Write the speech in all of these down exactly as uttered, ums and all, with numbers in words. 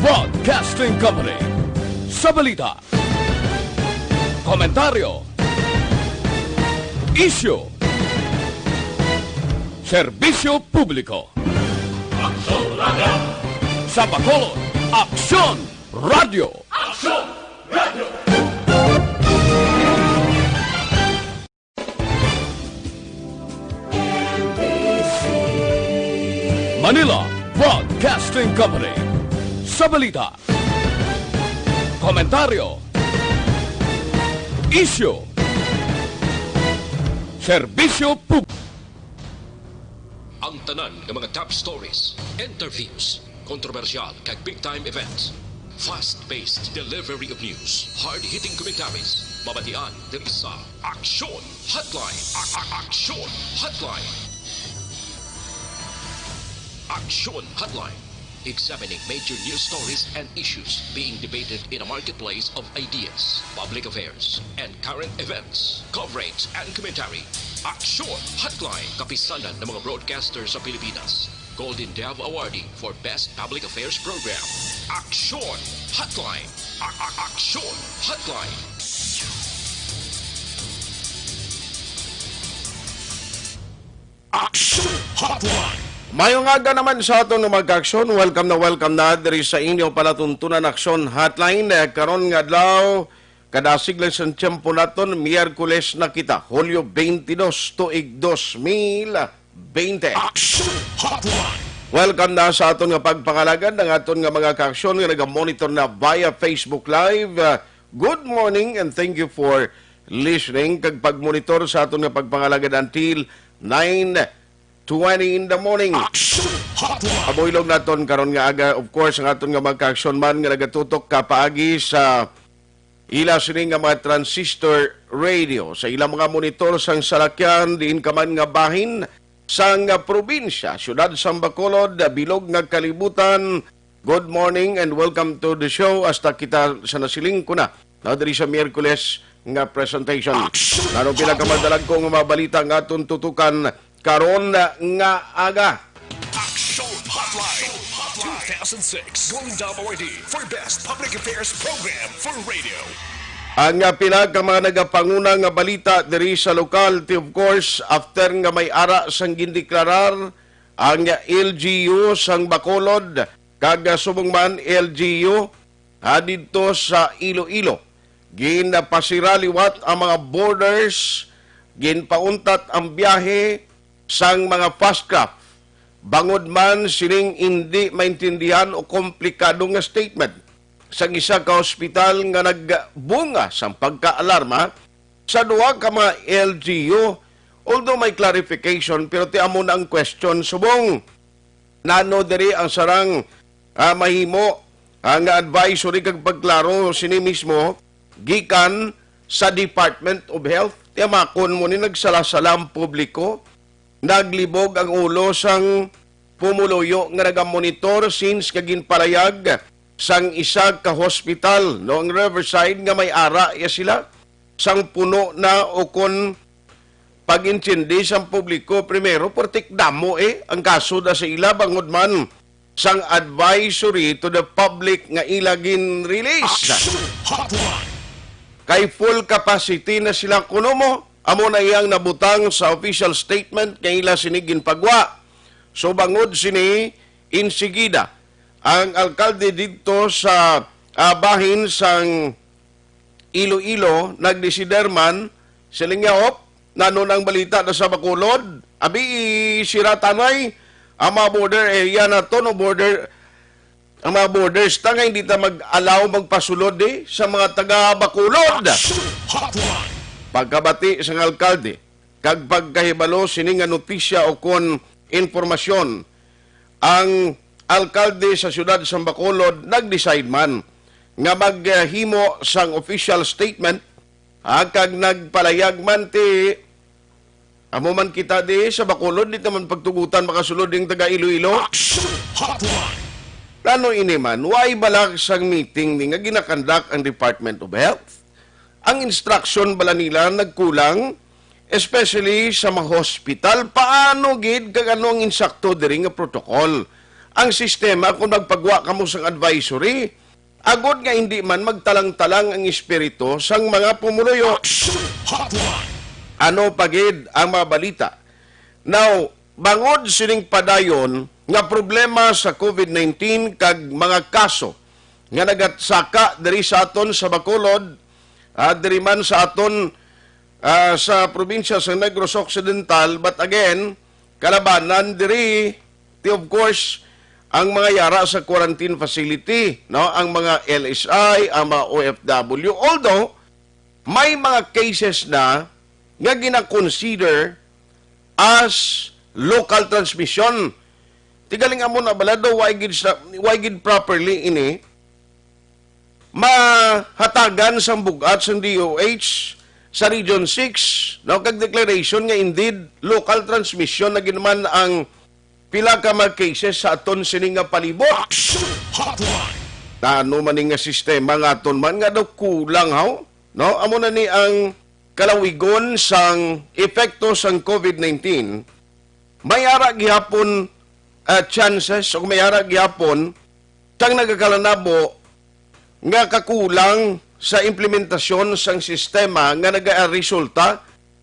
Broadcasting Company. Sa balita, komentaryo, isyu, serbisyo publiko. Aksyon Radio! Sa Bacolod, Aksyon Radio! Aksyon Radio! Manila Broadcasting Company. Sa balita, komentaryo, isyu, serbisyo pub-, ang tanan nga mga top stories, interviews, kontrobersyal kag big time events. Fast-paced delivery of news, hard-hitting commentaries, mabatian diri sa Aksyon Hotline. A- a- Aksyon Hotline. Aksyon Hotline. Examining major news stories and issues being debated in a marketplace of ideas, public affairs, and current events. Coverage and commentary. Aksyon Hotline. Kapisanan ng mga broadcaster sa Pilipinas. Golden Dove Awardee for Best Public Affairs Program. Aksyon Hotline. A- a- Aksyon Hotline. Aksyon Hotline. Mayong aga naman sa aton nga mga kaaksyon. Welcome na welcome na diri sa inyo palatuntunan Aksyon Hotline. Eh, karon nga adlaw, kadasig lang sa tiyempo naton, Miyerkules na kita, Hulyo twenty-two, tuig dos mil twenty. Aksyon Hotline. Welcome na sa aton nga pagpangalagad, ang aton nga mga kaaksyon nga naga-monitor na via Facebook Live. Uh, good morning and thank you for listening kag pagmonitor sa aton nga pagpangalagad until nine twenty in the morning. Aksyon Hotline. Pabuylog naton karon nga aga, of course, ang aton nga mga kaaksyon man nga nagatutok kapaagi sa ila sini nga mga transistor radio sa ilang mga monitor sang salakyan diin ka man nga bahin sang probinsya, siyudad sang Bacolod, bilog nga kalibutan. Good morning and welcome to the show. Hasta kita sa nasiling ko na, no, diri sa Miyerkules nga presentation. Aksyon Nano pinakamadalag ko nga mga balita nga aton tutukan karon nga aga. Aksyon Hotline. Two thousand six Golden Dove Awardee for Best Public Affairs Program for Radio. Ang, ah, pila ka mga nagapanguna nga balita diri sa lokal, ti, of course, after nga may ara sang gindeklarar ang L G U sang Bacolod, kag, ah, subong man L G U, ah, didto sa Iloilo. Ginpasira liwat ang mga borders, ginpauntat ang biyahe sang mga fast craft, bangod man sining indi maintindihan o komplikado nga statement sang isa ka hospital nga nagbunga sang pagkaalarma sa duha ka mga L G U. Although may clarification, pero ti amo na ang question subong. Nano diri ang sarang, ah, mahimo, ah, nga advisory kag pagklaro sini mismo gikan sa Department of Health? Tiyamakon mo ni nagsala-sala ang publiko, naglibog ang ulo sang pumuluyo nga nagamonitor since nga ginpalayag sang isa ka hospital, no, ang Riverside nga may ara ya sila sang puno na o kon pag-intindi sang publiko primero, pertik damo, eh, ang kaso da sa ila bangod man sang advisory to the public nga ila gin-release. Action Hotline. Kay full capacity na sila kuno mo, amo na iyang nabutang sa official statement nga ila sini ginpagwa. So bangod sini, insigida ang alkalde didto sa, ah, bahin sang Iloilo, nagdesider man, siling niya, "Op, nano nang balita na sa Bacolod? Abi, sira tanay ang mga border area naton, o border, ang mga borders ta nga hindi ta mag-allow magpasulod, eh, sa mga taga Bacolod." Action Hotline. Pagkabati sang alkalde kag pagkahibalo sini nga notisya o kon impormasyon, ang alkalde sa siyudad sang Bacolod nag-decide man nga maghimo sang official statement, ha, kag nagpalayag man ti amo man kita di sa Bacolod, di ta man pagtugutan makasulod ning taga Iloilo. Action Hotline. Plano ini man, way balak sang meeting ni nga ginakandak ang Department of Health. Ang instruction bala nila nagkulang, especially sa mga hospital? Paano gid kag ano ang insakto diri nga protocol? ang sistema kung magpagwa kamo sang advisory, agod nga hindi man magtalang-talang ang espiritu sang mga pumuluyo. Action Hotline. Ano pa gid ang mga balita? Now, bangod sining padayon nga problema sa COVID nineteen kag mga kaso nga nagasaka diri sa aton sa Bacolod, ah, diri man sa aton, ah, sa probinsya sa Negros Occidental, but again, kalabanan diri, ti, of course, ang mga yara sa quarantine facility, no, ang mga L S I, ang mga O F W. Although may mga cases na nga gina-consider as local transmission. Ti galing amo na bala daw, why gid sa, why gid properly ini mahatagan sang bug-at sang D O H sa Region six, no, kag declaration nga indeed local transmission na gid man ang pila ka mga cases sa aton sini nga palibot. Action Hotline. Ano man ni nga sistema nga aton man nga daw kulang, haw? No? Amo na ni ang kalawigon sang epekto sang COVID nineteen. May ara gihapon, ah, chances o may ara gihapon sang nagakalanabo nga kakulang sa implementasyon sang sistema nga nagaresulta,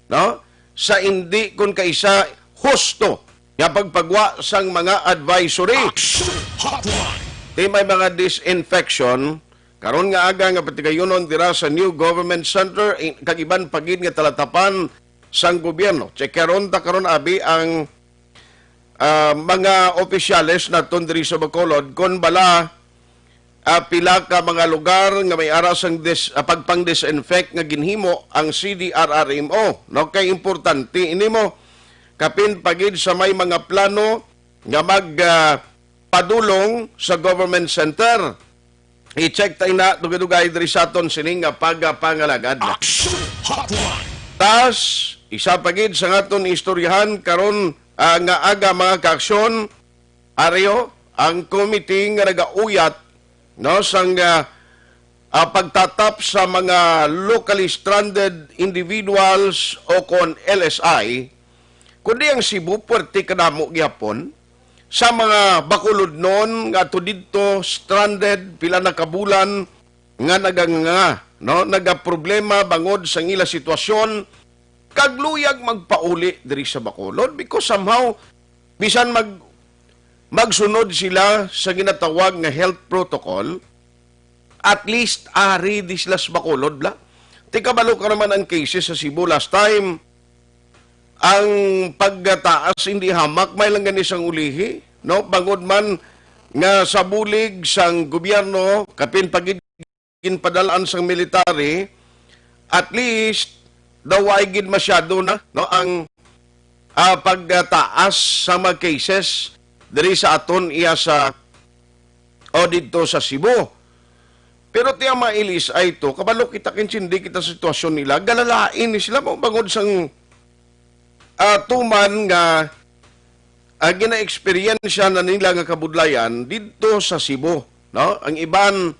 no, sa indi kon kaisa husto nga pagpagwa sang mga advisory. Action Hotline. Ti may mga disinfection karon nga aga nga patigayunon dira sa New Government Center, i-, kag iban pa gid nga talatapan sang gobyerno. Check karon ta karon, abi, ang, ah, mga opisyales naton diri sa Bacolod kon bala, ah, pila ka mga lugar nga may ara sang dis-, ah, pagpang-disinfect nga ginhimo ang C D R R M O, no? Kay importante ini mo, kapin pa gid sa may mga plano nga mag, ah, padulong sa government center. I-check ta ina dugay-dugay diri sa aton sining nga pagpangalagad. Action Hotline. Tas, isa pa gid sa aton istoryahan karon, ah, nga aga, mga kaaksyon, ari, ang committee nga nagauyat, no, sang, ah, ah, pagtatap sa mga locally stranded individuals o kon L S I, kundi ang Cebu puwerte kadamo gihapon sa mga Bacolodnon nga ato didto stranded pila na ka bulan nga naganganga, no, nagaproblema bangod sa ila sitwasyon, kag luyag magpauli diri sa Bacolod because somehow bisan mag-, magsunod sila sa ginatawag nga health protocol, at least ari di sila sa Bacolod la. Ti kabalo ka naman ang cases sa Cebu last time, ang pagtaas hindi hamak, may lang gani sang ulihi, no? Bangod man nga sa bulig sang gobyerno, kapin pa gid ginpadalaan sang military, at least daw ay gid masyado na, no, ang, ah, pagtaas sa mga cases diri sa aton iya sa o didto sa Cebu. Pero ti ang mga L S I to, kabalo kita, kintindi kita sa sitwasyon nila, galalain ni sila mo bangod sang, ah, tuman nga, ah, gina-eksperyensya na nila nga kabudlayan didto sa Cebu, no? Ang iban,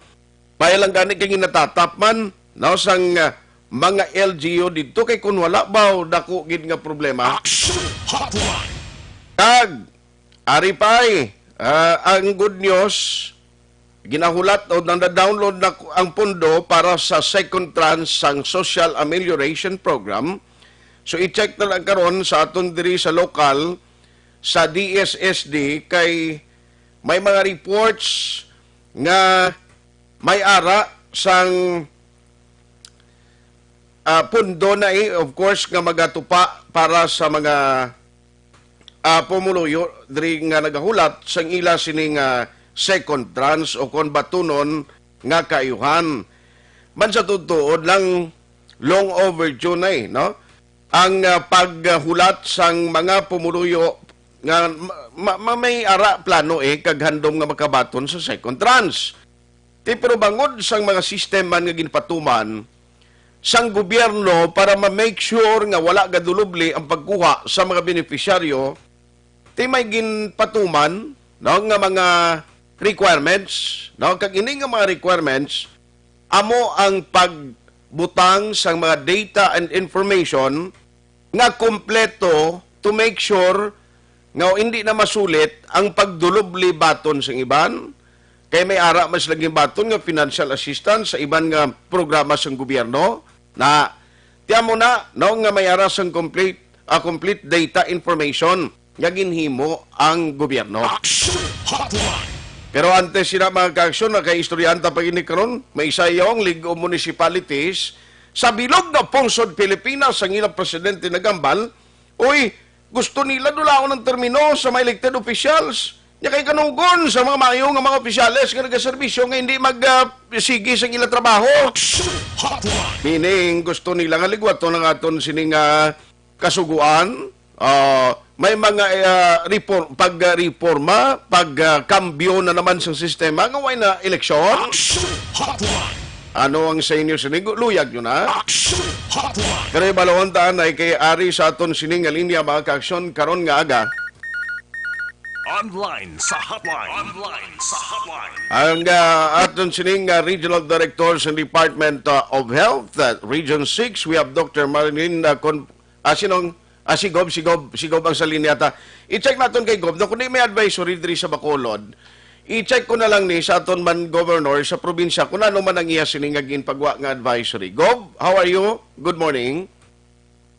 may lang gani kay ginatatap man, no, sang, ah, mga L G U didto kay kun wala ba, dako gid nga problema. Action Hotline. Kag, ari pa, eh, ah, ang good news, ginahulat o nanda-download na ang pondo para sa second tranche sang Social Amelioration Program. So, i-check na lang karon sa aton diri sa lokal, sa D S S D, kay may mga reports nga may ara sang, ah, pondo na, eh, of course, nga magatupa para sa mga, ah, pumuluyo diri nga nagahulat sang ila sini nga second tranche o kon batunon nga kaayuhan. Man sa tutuod lang, long overdue na, eh, no? Ang, ah, paghulat sang mga pumuluyo nga ma-, ma-, ma-, may ara plano, eh, kag handom nga makabaton sa second tranche. Ti pero bangod sang mga sistema nga ginpatuman sang gobyerno para ma-make sure nga wala gadulubli ang pagkuha sa mga benepisyaryo, ti may ginpatuman, no, nga mga requirements, no? Kag ini nga mga requirements amo ang pagbutang sang mga data and information nga kompleto to make sure nga hindi na masulit ang pagdulubli baton sang iban, kay may ara mas lagi baton nga financial assistance sa iban nga programa sang gobyerno, na tiyan mo na, no, nga may ara sang complete, ah, complete data information nga ginhimo ang gobyerno. Action Hotline. Pero antes sila, mga kaaksyon, nakaistoryanta pa ini karon, may sayong League of Municipalities sa bilog nga pungsod Pilipinas ang ilang presidente nagambal, uy, gusto nila dulaon ang termino sa mga elected officials. Nya kay kanugon sa mga maayo nga mga opisyales nga nagaserbisyo nga hindi mag, ah, sige sa ilang trabaho. Action Hotline. Meaning, gusto nila nga ligwaton ang aton sining, ah, kasuguan. Ah, may mga, ah, repor-, pag, ah, reforma, pag, ah, kambyo na naman sa sistema nga way na eleksyon. Action Hotline. Ano ang sa inyo sining? Luyag nyo na? Action Hotline. Kani balon ta anay kay ari sa aton sining nga linya, mga kaaksyon, karon nga aga. Online sa hotline. Online sa hotline. Ang, ah, aton sining, ah, Regional Director sa Department, ah, of Health, ah, Region six, we have Doctor Marilyn, ah, Con-, ah, sinong, ah, si Gob, si Gob, si Gob ang sa linya ta. I-check naton kay Gob, no, kung di may advisory diri sa Bacolod, i-check ko na lang ni sa aton man governor sa probinsya kung ano man ang iya sini nga ginpagwa nga advisory. Gob, how are you? Good morning.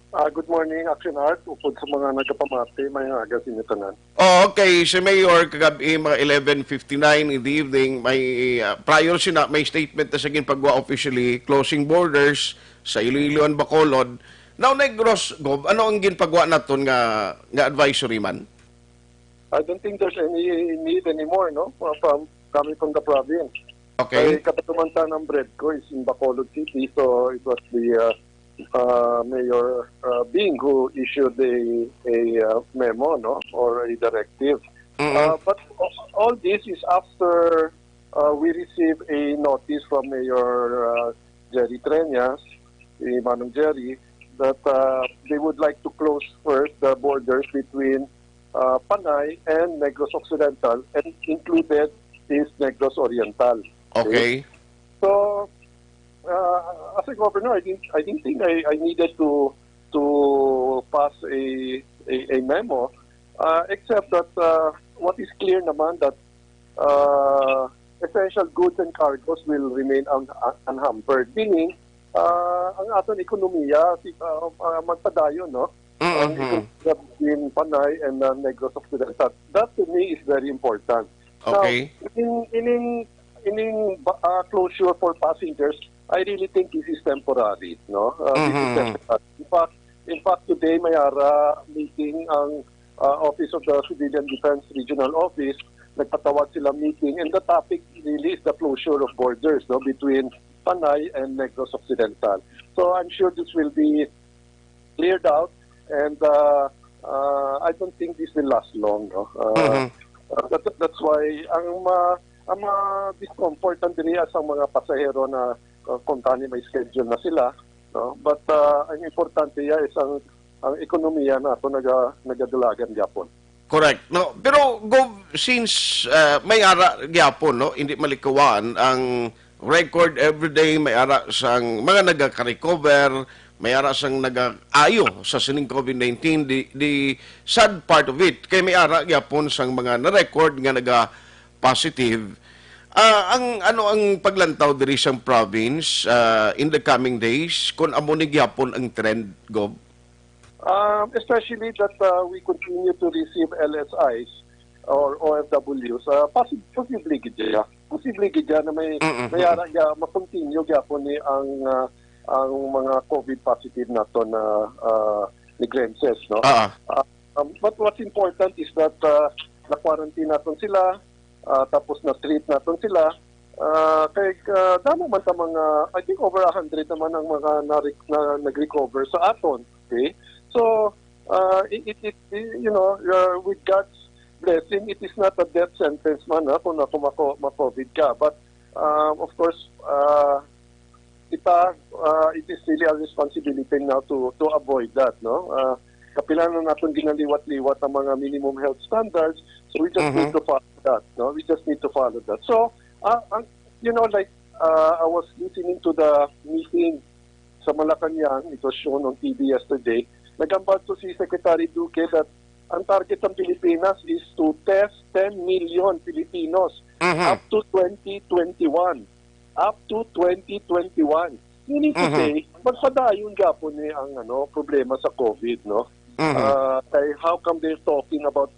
Ah, good morning, Action Art. Upod sa mga nagapamati, may aga sa inyo tanan. Oh, okay. Si Mayor, kagabi, mga eleven fifty-nine in the evening, may, ah, prior sina, may statement na sa ginpagwa officially, closing borders sa Iloilo and Bacolod. Now, Negros, Gob, ano ang ginpagwa naton nga, nga advisory man? I don't think there's any need anymore, no? From, from, coming from the province. Okay. Kay katumantan ang bread ko is in Bacolod City, so it was the, uh, uh, Mayor, uh, Bing who issued a, a, uh, memo, no, or a directive. Mm-mm. Uh, but all this is after, uh, we receive a notice from Mayor, uh, Jerry Treñas, si Manong Jerry, that, uh, they would like to close first the borders between, uh, Panay and Negros Occidental, and included is Negros Oriental. Okay. So, uh, as a governor, I didn't, I didn't think I, I needed to, to pass a, a, a memo, uh, except that, uh, what is clear naman that, uh, essential goods and cargos will remain un-, un-, unhampered. Meaning, uh, ang aton ekonomiya, si, uh, uh, magpadayon, no? Mm-hmm. Ang ekonomiya between Panay and, uh, Negros Occidental. That to me is very important. Now, okay, ining, ining, ining ba-, uh, closure for passengers, I really think this is temporary, no? Uh, this is, mm-hmm, temporary. In fact, in fact, today may ara meeting ang, uh, Office of the Civilian Defense Regional Office. Nagpatawag sila meeting, and the topic really is the closure of borders, no, between Panay and Negros Occidental. So I'm sure this will be cleared out, and, uh, uh, I don't think this will last long, no? Uh, mm-hmm, uh, that, that's why ang ma-, ang ma-discomfort ang diri sa mga pasahero na, uh, kung tani may schedule na sila, no? But, uh, ang importante ya is ang, ang ekonomiya nato naga-, nagadulagan gyapon. Correct. No, pero Gov, since, uh, may ara gyapon, no, hindi malikawan ang record everyday, may ara sang mga nagaka-recover, may ara sang nagaayo sa sining COVID nineteen, the, the sad part of it, kay may ara gyapon sang mga na-record nga naga-positive. Ah, ang, ano ang paglantaw diri sang province, ah, in the coming days, kung amo ni gyapon ang trend, Gov? Um, especially that, uh, we continue to receive L S Is or O F Ws, uh, posi-, posible gid siya. Posible gid siya na may, mm-mm, may ara niya, ma-continue gyapon ni ang, uh, ang mga COVID positive nato na, uh, ni Grenses, no? Ah. Uh, um, but what's important is that, uh, na-quarantine naton sila, uh, tapos na-treat naton sila. Uh, kay, uh, damo man ta mga, I think over a hundred naman ang mga na, na nag-recover sa aton. Okay? So, uh, it, it, it, you know, uh, with God's blessing, it is not a death sentence man, ha, kung ako mako-, ma-COVID ka. But, um, of course, uh, kita, uh, it is really our responsibility now to, to avoid that, no? Uh, kapila na naton ginaliwat-liwat ang mga minimum health standards, so we just need, mhm, to follow that, no? We just need to follow that. So, uh, ang, you know, like, uh, I was listening to the meeting sa Malacañang, it was shown on T V yesterday. Nagambal to si Secretary Duque that ang target ng Pilipinas is to test ten million Filipinos Mhm. up to twenty twenty-one. Up to twenty twenty-one. Meaning to Mhm. say, magpadayon gapon ni ang, ano, problema sa COVID, no? Mhm. Ah, kay how come they're talking about,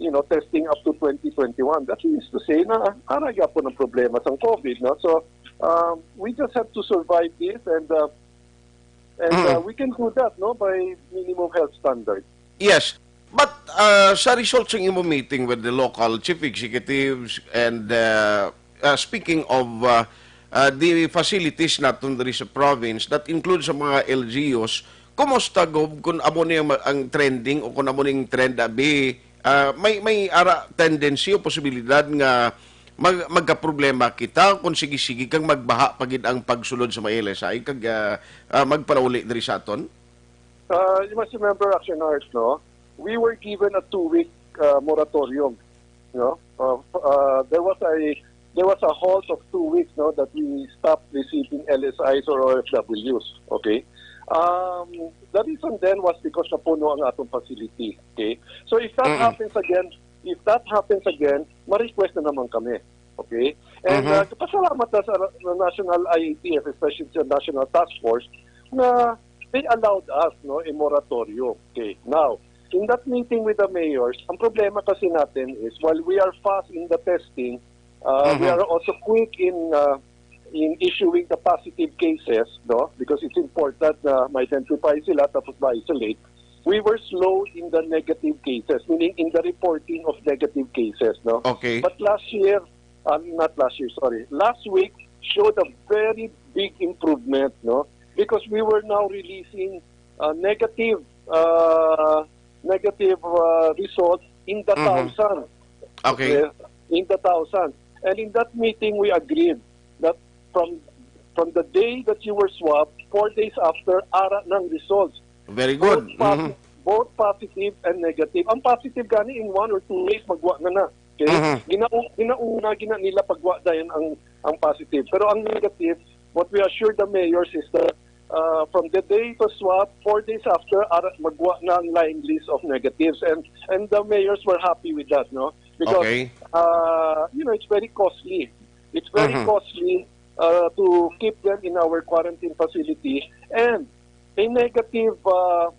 you know, testing up to twenty twenty-one? That means to say na ara gapon ang problema sa COVID, no? So, um, we just have to survive this and, uh, and, uh, Mm. we can do that, no, by minimum health standard. Yes. But, uh, sa result sa imo meeting with the local chief executives and, uh, uh, speaking of, uh, uh, the facilities naton diri sa province, that includes sa mga L G Us, kumusta, Gov, kung amo ni ang, ang trending o kung amo ning trend, abi, uh, may, may ara tendency o posibilidad nga mag-, magkaproblema kita kung sige-sige kang magbaha pa gid ang pagsulod sa mga L S I kag, uh, uh, magpalauli diri sa aton? Uh, you must remember, Action Arts, no? We were given a two-week, uh, moratorium, no? Uh, f-, uh, there was a, there was a halt of two weeks, no, that we stopped receiving L S Is or O F Ws, okay? Um, the reason then was because napuno ang atong facility, okay? So if that Mm-mm. happens again, if that happens again, ma-request na naman kami, okay? And, Mhm. uh, pasalamat na sa, sa National I A T F, especially sa National Task Force, na they allowed us, no, a moratorium. Okay, now, in that meeting with the mayors, ang problema kasi natin is, while we are fast in the testing, uh, we Mhm. are also quick in, uh, in issuing the positive cases, no, because it's important na ma-identify sila tapos ma-isolate. We were slow in the negative cases, meaning in the reporting of negative cases, no? Okay. But last year, uh, not last year, sorry, last week showed a very big improvement, no? Because we were now releasing, uh, negative, uh, negative, uh, results in the Mhm. thousands. Okay. Okay? In the thousands. And in that meeting, we agreed that from, from the day that you were swabbed, four days after, ara ng results. Very good. Both posi-, Mhm. both positive and negative. Ang positive gani, in one or two days, magwa na na. Okay? Mhm. Ginau-, ginauna, gina nila pagwa dayon ang, ang positive. Pero ang negative, what we assured the mayors is that, uh, from the day to swab, four days after, ara-, magwa na ang line list of negatives. And, and the mayors were happy with that, no? Because, Okay. uh, you know, it's very costly. It's very Mhm. costly, uh, to keep them in our quarantine facility. And a negative, uh,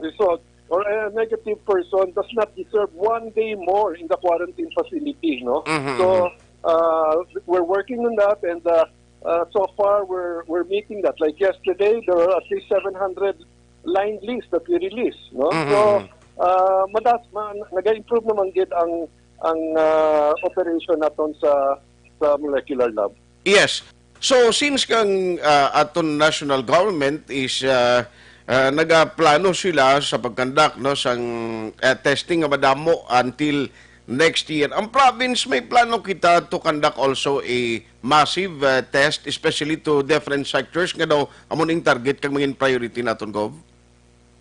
result or a negative person does not deserve one day more in the quarantine facility, no? Mhm, So, mhm. uh, we're working on that, and, uh, uh, so far we're, we're meeting that. Like yesterday, there were at least seven hundred line lists that we released, no? Mhm, So, mhm. uh, madas-, ma-, nag-improve naman gid ang, ang, uh, operation naton sa, sa molecular lab. Yes. So, since kang, ah, aton national government is, ah, ah, nagaplano sila sa pag-conduct, no, sang, ah, testing nga madamo until next year. Ang province may plano kita to conduct also a massive, ah, test, especially to different sectors nga daw amo ning target kag mangin priority naton, Gov?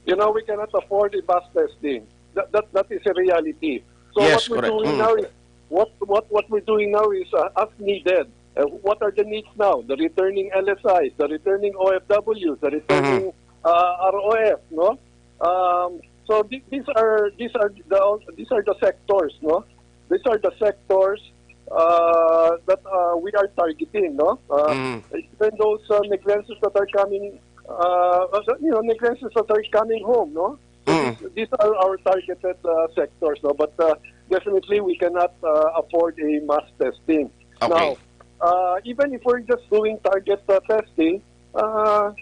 You know, we cannot afford a mass testing. That, that, that is a reality. So Yes, what we're correct. doing Mm. now is, what, what, what we're doing now is, uh, as needed. Uh, what are the needs now? The returning L S Is, the returning O F Ws, the returning, Mm-hmm. uh, R O F, no? Um, so thi-, these are, these are the, these are the sectors, no? These are the sectors, uh, that, uh, we are targeting, no? Uh, Mm. even those, uh, Negrenses that are coming, uh, uh, you know, Negrenses that are coming home, no? So Mm. these, these are our targeted, uh, sectors, no? But, uh, definitely we cannot, uh, afford a mass testing. Okay. Now, uh, even if we're just doing target, uh, testing, uh,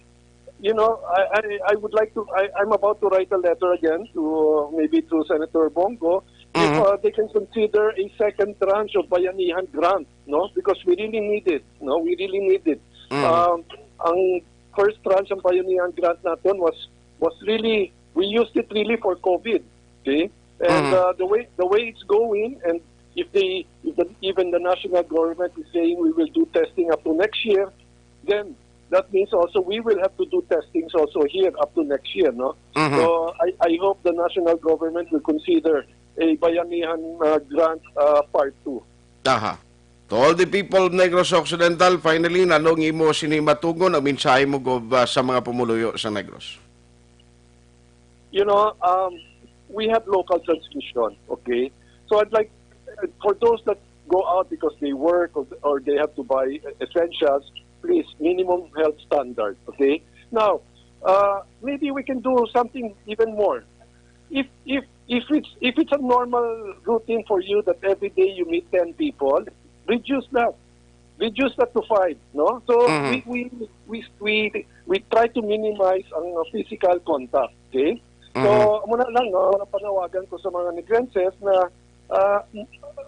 you know, I, I, I would like to, I, I'm about to write a letter again to, uh, maybe to Senator Bong Go, if, Mm-hmm. uh, they can consider a second tranche of Bayanihan grant, no? Because we really need it, no? We really need it. Mm. Um, ang first tranche ng Bayanihan grant natin was, was really, we used it really for COVID, okay? And, Mm-hmm. uh, the way, the way it's going, and if they, if the, even the national government is saying we will do testing up to next year, then that means also we will have to do testings also here up to next year, no? Mhm. So, I, I hope the national government will consider a Bayanihan, uh, grant, uh, part two. Aha. To all the people of Negros Occidental, finally, nano ang imo sini matugon, ang mensahe mo, Gov, ah, sa mga pumuluyo sa Negros? You know, um, we have local transmission, okay? So I'd like, uh, for those that go out because they work or, or they have to buy essentials, please, minimum health standard, okay? Now, uh, maybe we can do something even more. If if if it's if it's a normal routine for you that every day you meet ten people, reduce that. Reduce that to five, no? So Mhm. we we we we we try to minimize ang, uh, physical contact, okay? So Mhm. amo na lang, no, ang panawagan ko sa mga Negrenses na, uh,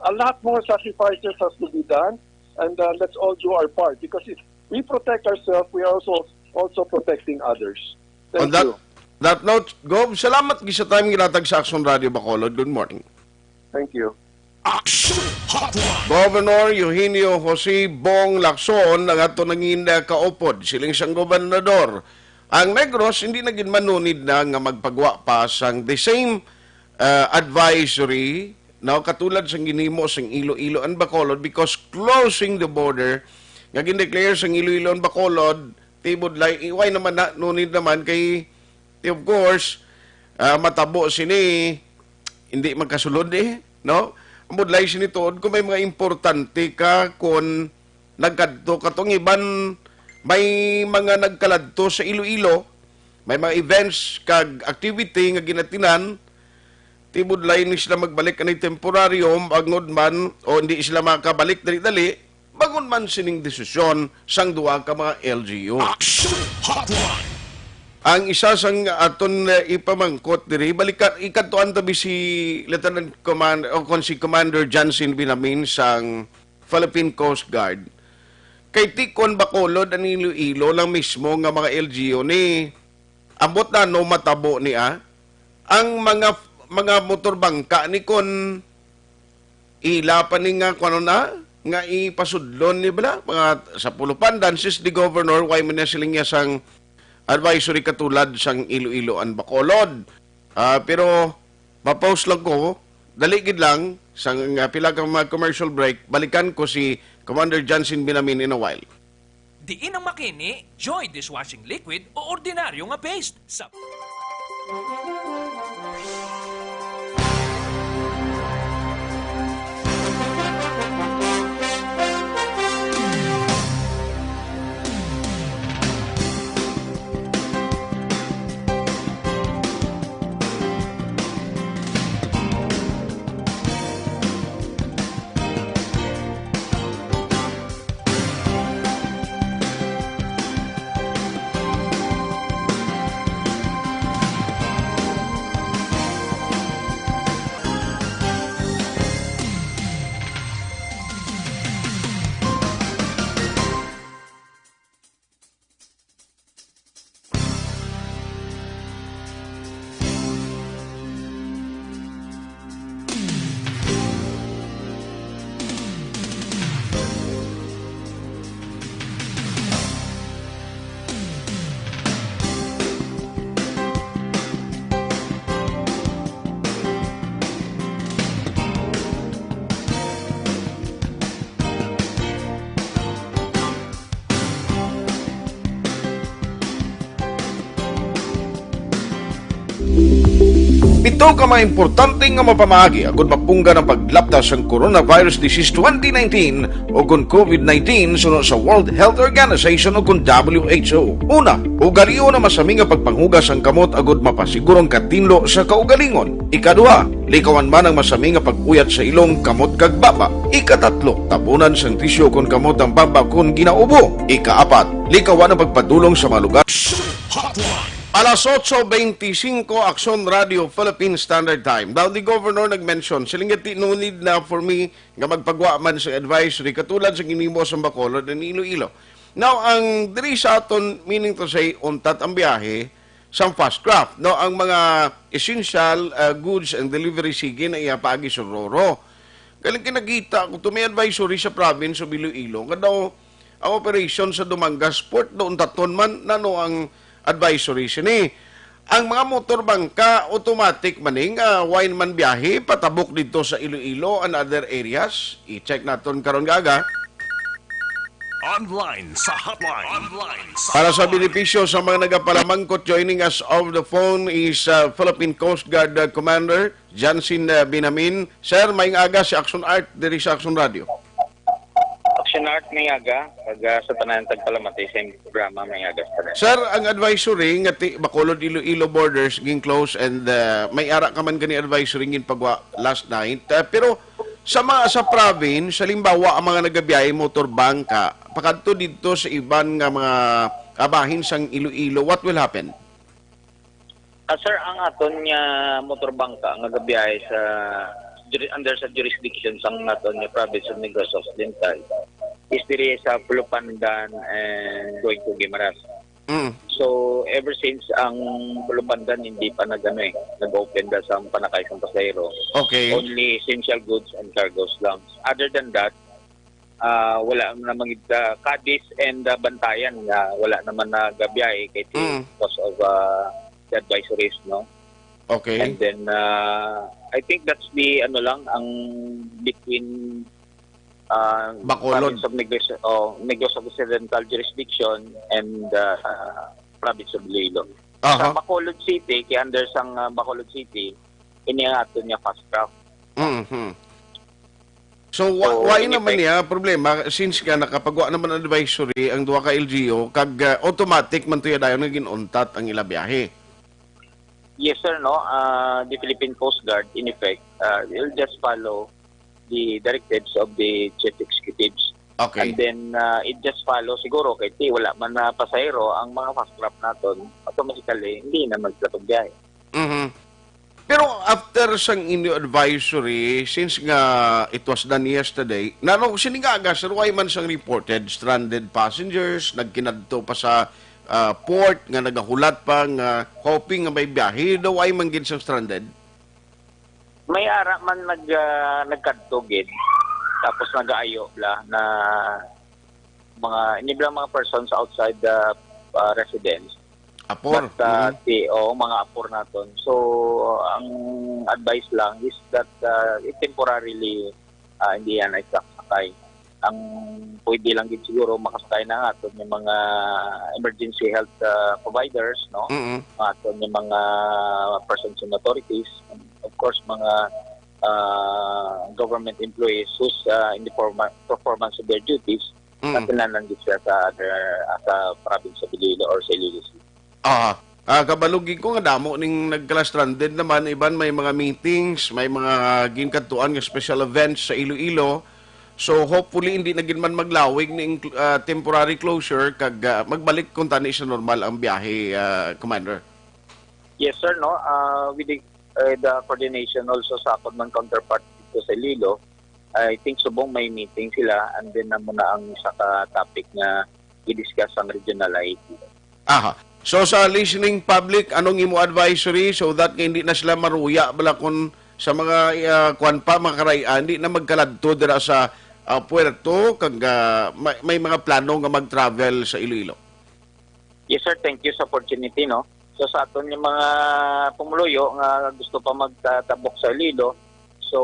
a lot more sacrifices has to be done, and, uh, let's all do our part, because if we protect ourselves, we are also also protecting others. Thank On that you. that note, Gov, salamat gid sa time gilatag sa Action Radio Bacolod. Good morning. Thank you. Action Hotline. Governor Eugenio Jose Bong Lacson ang ato nangin kaupod, siling sang gobernador. Ang Negros hindi na gid manunid na nga magpagwa pa sang the same, uh, advisory, no, katulad sang ginhimo sang Iloilo and Bacolod, because closing the border nga gindeclare sang Iloilo and Bacolod, tibod lay, iway naman na, nunid naman kay, of course, uh, matabo sini hindi magkasulod eh, no? Ang budlay sini tuod kung may mga importante ka, kung nagkadto ka tong iban, may mga nagkaladto sa Iloilo, may mga events kag activity nga ginatinan, tibudlay ni sila magbalik ani temporaryo, bangod man o hindi sila makabalik dali-dali, bangod man sining desisyon sang duha ka mga L G U. Action Hotline. Ang isa sang aton, eh, ipamangkot diri, balikan, ikadtuan tabi si Lieutenant Commander, o kon si Commander Johnson Binamin sang Philippine Coast Guard. Kay tikon Bacolod and Iloilo lang mismo nga mga L G U ni, ambot na no matabo ni, ah, ang mga, mga motor bangka ni kon ila pa ni nga, kuno na, nga ipasudlon ni bala, mga sa pulupan, dances di governor, why man na siling niya sang advisory katulad sang Iloilo and Bacolod. Ah, pero ma-pause lang ko, dali gid lang, sang, ah, pila ka mga commercial break, balikan ko si Commander Johnson Binamin in a while. Diin ang makini, Joy dishwashing liquid o ordinaryo nga paste? Sa Pito ka mga importante nga mapamaagi agud mapunggan ang paglaptas sang coronavirus disease twenty nineteen o kon COVID nineteen suno sa World Health Organization o kon W H O. Una, ugalion ang masami nga pagpanghugas sang kamot agud mapasiguro ang katinlo sa kaugalingon. Ikaduha, likawan man ang masami nga pag-uyat sa ilong, kamot kag baba. Ikatatlo, tabunan sang tisyo kon kamot ang baba kon ginaubo. Ikaapat, likawan ang pagpadulong sa mga lugar. Action Hotline. Alas otso beintisinko, Aksyon Radio Philippine Standard Time. Daw di Governor nag-mention, siling nga di no need na for me nga magpagwa man sa advisory katulad sa ginhimo sa Bacolod and Iloilo. Now, ang diri sa aton, meaning to say, untat ang biyahe, sang fast craft, no? Ang mga essential, uh, goods and delivery, sige na iya paagi sa Roro. Galing kinakita ko to, may advisory sa province of Iloilo nga daw ang operation sa Dumangas Port doon taton man, nano ang advisory sini. Ang mga motor bangka, automatic maning, uh, wine man biyahe patabok dito sa Iloilo and other areas. I-check naton karon nga aga. Online sa hotline. Online sa Para sa hotline. Benepisyo sa mga nagapalamangkot, joining us over the phone is uh, Philippine Coast Guard uh, Commander Jansin uh, Binamin. Sir, maayong aga si Action Art diri sa Action Radio. Action Art, maayong aga. Kag uh, sa tanan tagpalamati sa imong programa, maayong aga sa tanan. Sir, ang advisory nga ti Bacolod Iloilo borders ging close and uh, may ara ka man gani advisory gin pagwa last night. Uh, pero sa mga sa province, halimbawa ang mga nagabiyahe motor bangka, pakadto didto sa iban nga mga abahin sang Iloilo, what will happen? Ah, sir, ang aton nga motor bangka nga gabiyahe sa juri- under sa jurisdiction sang aton nga province of Negros Occidental is diri sa Pulupandan and going to Guimaras. Mm. So, ever since ang Pulupandan hindi pa nag-ano eh, nag-open da sa panakay sang pasahero. Okay. Only essential goods and cargos lang. Other than that, ah, wala naman gid, ah, Cadiz and ah, Bantayan nga wala naman nagabiyahe kay ti Mm. because of ah, the advisories, no? Okay. And then uh, I think that's the ano lang ang between uh, Bacolod. Province of Negros, oh, Negros Occidental jurisdiction and uh, province of Iloilo. Aha. Sa Bacolod City, kay under sang uh, Bacolod City, ini ang ato niya fast track. Mhm. So, wa- So, why in naman effect- niya problema since nga nakapagwa naman advisory ang duha ka L G U kag uh, automatic man tuya dayon nga ginuntat ang ila biyahe? Yes, sir, no. Uh, the Philippine Coast Guard, in effect, uh, will just follow the directives of the chief executives. Okay. And then uh, it just follow siguro kay ti wala man na pasahero ang mga fast craft naton, automatically hindi na magpatugay. Mhm. Pero after sang inyo advisory, since nga it was done yesterday, nano sini nga aga, sir, why man sang reported stranded passengers, nagkinadto pa sa ah, port nga nagahulat pa nga hoping nga may biyahe, daw ay man gid sang stranded? May ara man nag ah, nagkadto gid. Tapos nagaayo bla na mga hindi bla mga persons outside the ah, residence. Apor. But uh, Mhm. ti oh, mga apor naton. So ang advice lang is that uh, it temporarily ah, hindi yan ay sakay. Ang pwede lang gid siguro makasakay na nga aton yung mga emergency health ah, providers, no? Mm-mm. Nga aton yung mga persons in authorities, and of course mga ah, government employees who's ah, in the forma- performance of their duties, Mm. Natilanan gid siya sa other ah, sa province of Iloilo or sa Iloilo City. Ah, ah, kabalugi ko nga damo ning nagkala-stranded naman, iban may mga meetings, may mga ginkadtuan nga special events sa Iloilo. So hopefully hindi na gid man maglawig ning ah, temporary closure kag ah, magbalik kuntani sa normal ang biyahe, ah, Commander. Yes, sir, no. Uh, with the, uh, the coordination also sa akon man counterpart dito sa Iloilo, I think subong may meeting sila and then namo na ang isa ka topic nga i-discuss ang regional I A T. Aha. So sa listening public, anong imo advisory so that nga hindi na sila maruya bala kun sa mga ah, kwan pa, mga karaya, hindi na magkaladto dira sa ah, puerto kag ah, may, may mga plano nga mag-travel sa Iloilo? Yes, sir. Thank you sa opportunity, no. So sa aton yung mga pumuluyo nga gusto pa magtabok sa Iloilo, so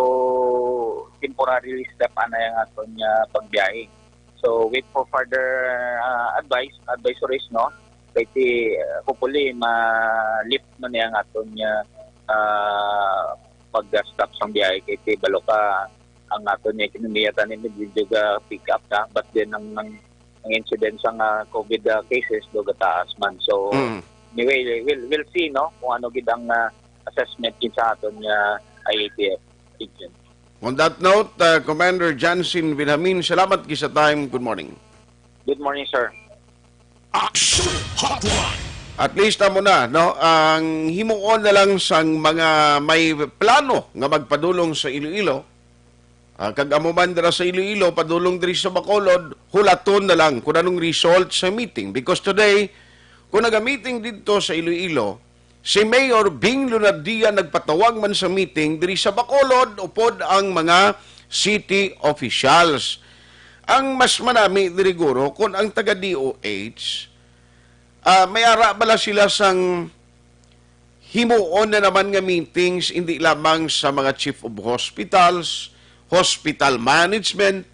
temporarily stop ana yung aton nga pagbiyahe. So wait for further ah, advice, advisories, no. Kay ti ah, hopefully ma-lift man yung aton nga ah, pag-stop sang biyahe kay ti balo ka ang aton nga ekonomiya tanin medyo ga pick up na, but then ang, ang ang incidence sang ah, COVID ah, cases do gataas man. So Mm. Anyway, we'll we'll see, no, kung ano gid ang ah, assessment gid sa aton nga I A T F region. On that note, uh, Commander Jansin Vilhamin, salamat gid sa time. Good morning. Good morning, sir. Action Hotline. At least amo na, no, ang himuon na lang sang mga may plano nga magpadulong sa Iloilo. Ah, kag amo man dira sa Iloilo, padulong diri sa Bacolod, hulaton na lang kung anong result sa meeting. Because today, kung naga-meeting didto sa Iloilo, si Mayor Bing Lunardia nagpatawag man sa meeting diri sa Bacolod upod ang mga city officials. Ang mas manami diri guro kung ang taga D O H, ah, may ara bala sila sang himuon na naman nga meetings, hindi lamang sa mga chief of hospitals, hospital management,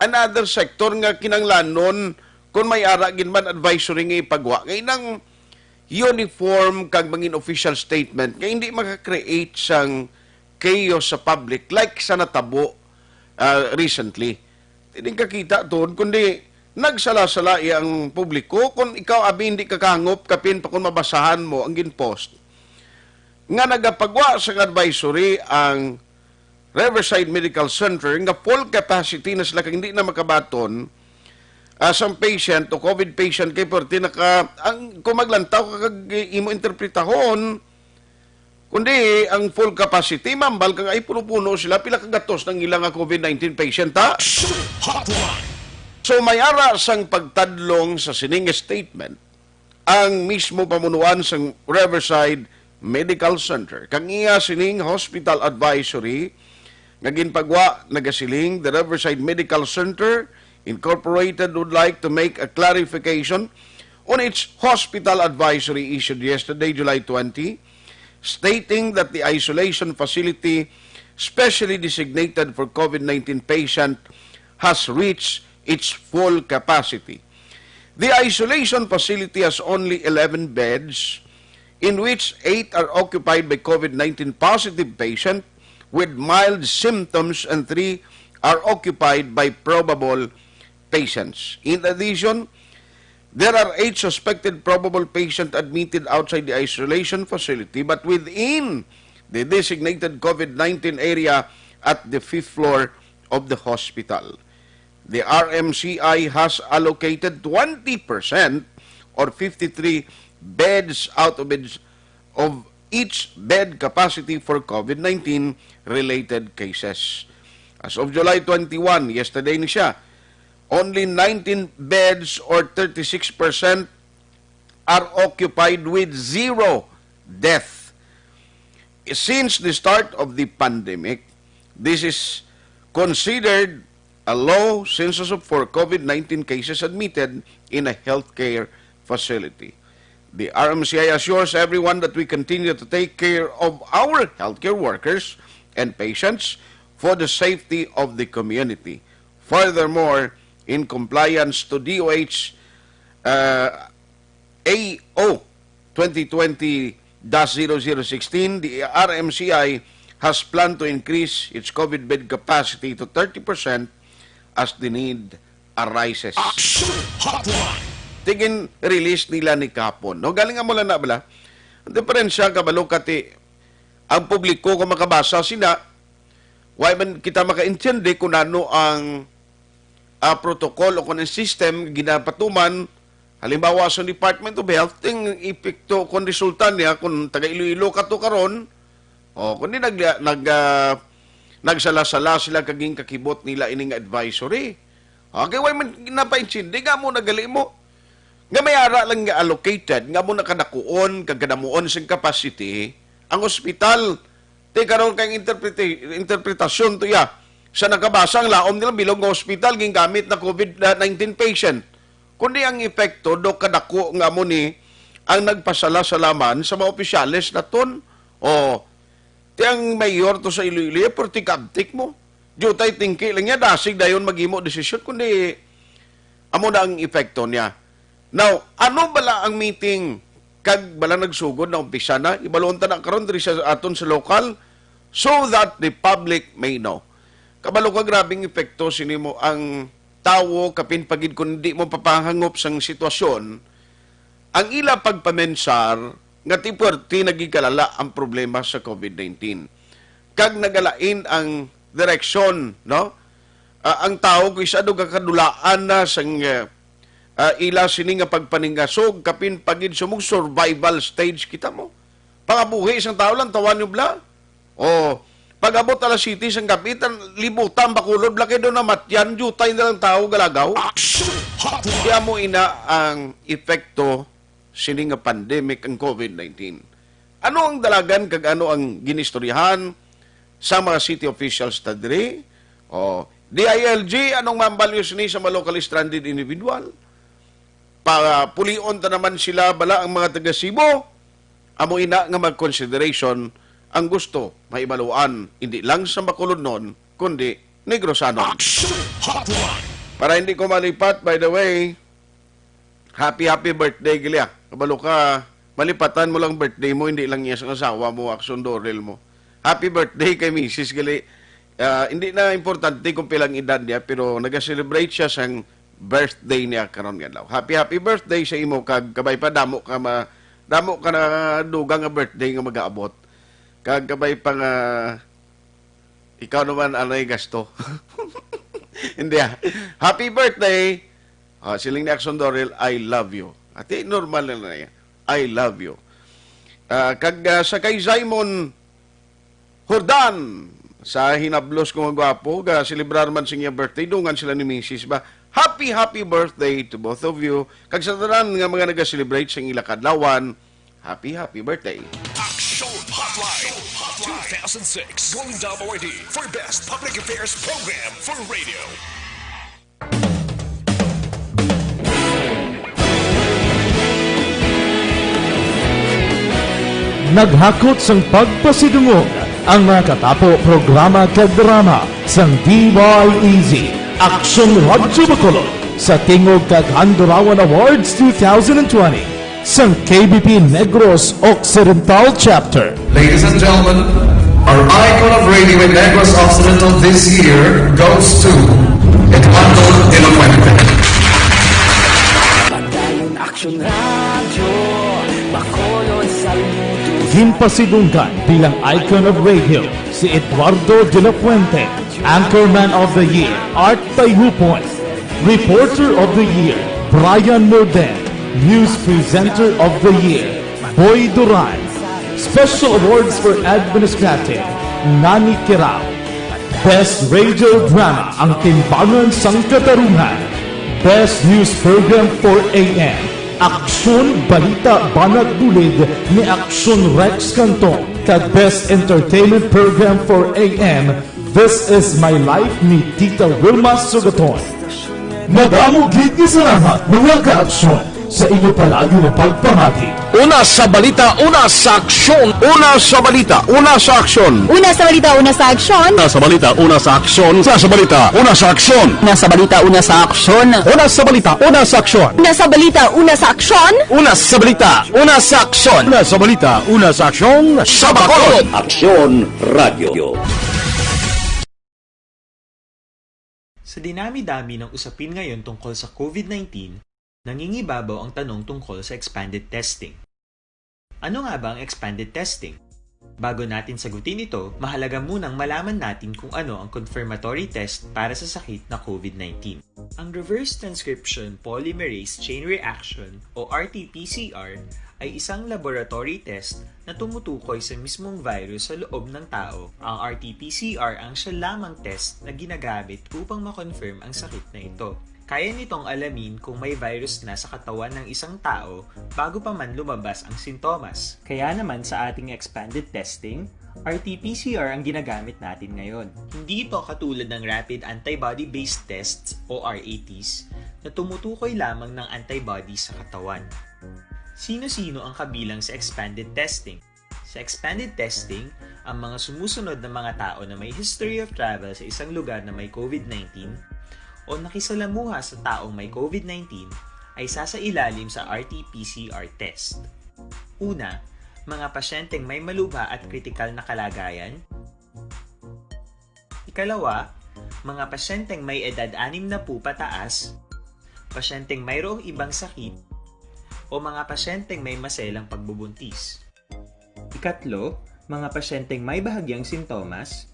another sector nga kinahanglanon kung may ara gid man advisory nga ipagwa. Nga inang uniform kag mangin official statement nga hindi maka-create sang chaos sa public like sa natabo, ah, recently. Di din kakita, Ton, kundi nagsala-sala iya ang publiko. Kung ikaw, abi, hindi ka kahangop, kapin pa kung mabasahan mo ang ginpost, nga nagapagwa sang advisory ang Riverside Medical Center nga full capacity na sila kag hindi na makabaton, ah, sang patient o COVID patient kay perti naka, ang, kung maglantaw ka kag imo interpretahon, kundi ang full capacity, mambal kag ay puno-puno sila, pila ka gatos nang ila nga COVID nineteen patient, ha? Action Hotline. So, may ara sang pagtadlong sa sining statement ang mismo pamunuan sang Riverside Medical Center. Kag iya sining hospital advisory nga ginpagwa nagasiling, "The Riverside Medical Center Incorporated would like to make a clarification on its hospital advisory issued yesterday, July twenty, stating that the isolation facility specially designated for COVID nineteen patient has reached its full capacity. The isolation facility has only eleven beds, in which eight are occupied by COVID nineteen positive patient with mild symptoms and three are occupied by probable patients. In addition, there are eight suspected probable patients admitted outside the isolation facility but within the designated COVID nineteen area at the fifth floor of the hospital. The R M C I has allocated twenty percent or fifty-three beds out of its, of each bed capacity for COVID nineteen related cases. As of July twenty-one, yesterday ni siya, only nineteen beds or thirty-six percent are occupied with zero death. Since the start of the pandemic, this is considered a low census of, for COVID nineteen cases admitted in a healthcare facility. The R M C I assures everyone that we continue to take care of our healthcare workers and patients for the safety of the community. Furthermore, in compliance to D O H, uh, A O twenty twenty dash zero zero sixteen, the R M C I has planned to increase its COVID bed capacity to thirty percent as the need arises. Action Hotline. Tigin release nila ni kahapon. No, galing amo lang na bala. Ang diferensya, kabalo ka ti, ang publiko kung makabasa sina, wa man kita makaintindi kung ano ang, ah, protocol o kung ang system ginapatuman, halimbawa sa Department of Health, ting epekto kung resulta niya, kung taga Iloilo ka to karon, o kung di nag, nag, ah, nagsala-sala sila kaging kakibot nila ining advisory. Okay, why man napaintindi nga mo nagali mo? Nga may ara lang nga allocated, nga mo nakadakuon, kag kadamuon sing capacity, ang ospital, ti karon kay interpreta-, interpretasyon to ya. Sa nakabasa ang laom nila bilog nga ospital, gingamit na COVID nineteen patient. Kundi ang epekto, do kadako nga mo ni ang nagpasala-salaman sa mga opisyales naton. O, ti ang mayor to sa Iloilo, perti kabtik mo. Diutay tingki lang niya, dasig dayon maghimo desisyon, kundi amo na ang epekto niya. Now, ano bala ang meeting kag bala nagsugod na umpisa na? Ibalon ta na karon diri sa aton sa lokal so that the public may know. Kabalo ka, grabing epekto sini mo ang tawo, kapin pa gid kung di mo papahangop sang sitwasyon, ang ila pagpamensar nga ti puwerte nagikalala ang problema sa COVID nineteen. Kag nagalain ang direksyon, no? Ah, ang tawo kung isa do kakadulaan na sang, eh, ah, ila sini nga pagpaningasog, kapin pa gid sumog survival stage kita mo. Pangabuhi sang tawo lang, tawan niyo bala. O, pag-abot alas siyete sang gabi, tan libutan, Bacolod, laki do namatyan, diutay na lang tawo galagaw. Action Hotline. Kaya mo ina ang epekto sini nga pandemic ang COVID nineteen. Ano ang dalagan kag ano ang ginistoryahan sa mga city officials ta diri? O, D I L G, anong mambal niyo sini sa mga locally stranded individual? Papulion ta naman sila bala ang mga taga Cebu? Amo ina nga mag-consideration ang gusto maibaluan, hindi lang sa Bacolodnon, kundi Negrosanon. Action Hotline. Para hindi ko malipat, by the way, happy, happy birthday, gali, ah. Kabalo ka, malipatan mo lang birthday mo, hindi lang iya sang asawa mo, Action Dorel mo. Happy birthday kay misis, gali. Ah, hindi na importante kung pilang edad niya, pero naga-celebrate siya sang birthday niya karon nga adlaw. Happy, happy birthday sa imo, kag kabay pa damo ka ma-, damo ka na dugang nga birthday nga magaabot. Kag kabay pa nga ikaw naman, anay gasto. Hindi, ah. Happy birthday. Ah, siling ni Action Dorel, "I love you." Ati, normal na na yan. "I love you." Ah, kag, ah, sa kay Simon Jordan, sa hinablos ko nga gwapo, ga celebrar man sa iya birthday, dungan sila ni misis ba. Happy, happy birthday to both of you. Kag sa tanan nga mga naga-celebrate sa ilang kadlawan, happy, happy birthday. Action Hotline, two thousand six Golden Dome Awardee for Best Public Affairs Program for Radio. Naghakot sang pagpasidungog ang mga katapo, programa kag drama sang D Y E Z, Aksyon Radyo Bacolod, sa Tingog kag Handurawan Awards two thousand twenty, sang K B P Negros Occidental Chapter. Ladies and gentlemen, our icon of radio in Negros Occidental this year goes to Eduardo de la Fuente. Padayon Aksyon Radyo, Bacolod, saludo. Ginpasidunggan bilang icon of radio si Eduardo de la Fuente, Anchorman of the Year, Art Tayhupon, Reporter of the Year, Brian Morden, News Presenter of the Year, Boy Duran, Special Awards for Administrative, Nani Kirao, Best Radio Drama, Ang Timbangan sang Katarungan, Best News Program four A M, Aksyon Balita Banat Bulid ni Aksyon Rex Canton, kag Best Entertainment Program four A M, This Is My Life ni Tita Wilma Sugaton. Madamo gid nga salamat, mga ka-aksyon, sa inyo palayo nga pagpamati. Una sa balita, una sa aksyon. Una sa balita, una sa aksyon. Una sa balita, una sa aksyon. Una sa balita, una sa aksyon. Una sa balita, una sa aksyon. Una sa balita, una sa aksyon. Una sa balita, una sa aksyon. Una sa balita, una sa aksyon. Una sa balita, una sa aksyon. Una sa balita, una sa aksyon. Sa Bacolod. Aksyon Radyo. Sa dinami-dami ng usapin ngayon tungkol sa COVID nineteen, nangingibabaw ang tanong tungkol sa expanded testing. Ano nga ba ang expanded testing? Bago natin sagutin ito, mahalaga munang malaman natin kung ano ang confirmatory test para sa sakit na COVID nineteen. Ang reverse transcription polymerase chain reaction o R T P C R ay isang laboratory test na tumutukoy sa mismong virus sa loob ng tao. Ang R T P C R ang siya lamang test na ginagamit upang ma-confirm ang sakit na ito. Kaya nitong alamin kung may virus na sa katawan ng isang tao bago pa man lumabas ang sintomas. Kaya naman sa ating expanded testing, R T P C R ang ginagamit natin ngayon. Hindi ito katulad ng rapid antibody-based tests o R A Ts na tumutukoy lamang ng antibody sa katawan. Sino-sino ang kabilang sa expanded testing? Sa expanded testing, ang mga sumusunod na mga tao na may history of travel sa isang lugar na may COVID nineteen o nakisalamuha sa taong may COVID nineteen ay sasailalim sa R T P C R test. Una, mga pasyenteng may malubha at kritikal na kalagayan. Ikalawa, mga pasyenteng may edad anim na po pataas, pasyenteng mayroong ibang sakit, o mga pasyenteng may maselang pagbubuntis. Ikatlo, mga pasyenteng may bahagyang sintomas.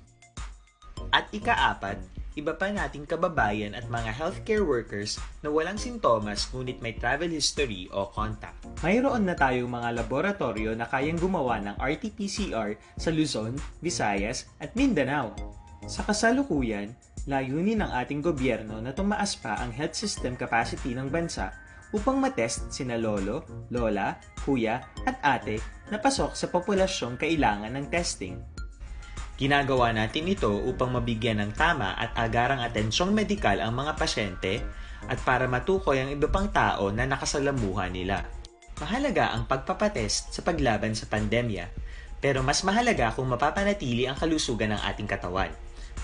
At ikaapat, iba pa nating kababayan at mga healthcare workers na walang sintomas ngunit may travel history o contact. Mayroon na tayong mga laboratoryo na kayang gumawa ng R T P C R sa Luzon, Visayas, at Mindanao. Sa kasalukuyan, layunin ng ating gobyerno na tumaas pa ang health system capacity ng bansa upang matest sina lolo, lola, kuya, at ate na pasok sa populasyong kailangan ng testing. Ginagawa natin ito upang mabigyan ng tama at agarang atensyong medikal ang mga pasyente at para matukoy ang iba pang tao na nakasalamuha nila. Mahalaga ang pagpapatest sa paglaban sa pandemya, pero mas mahalaga kung mapapanatili ang kalusugan ng ating katawan.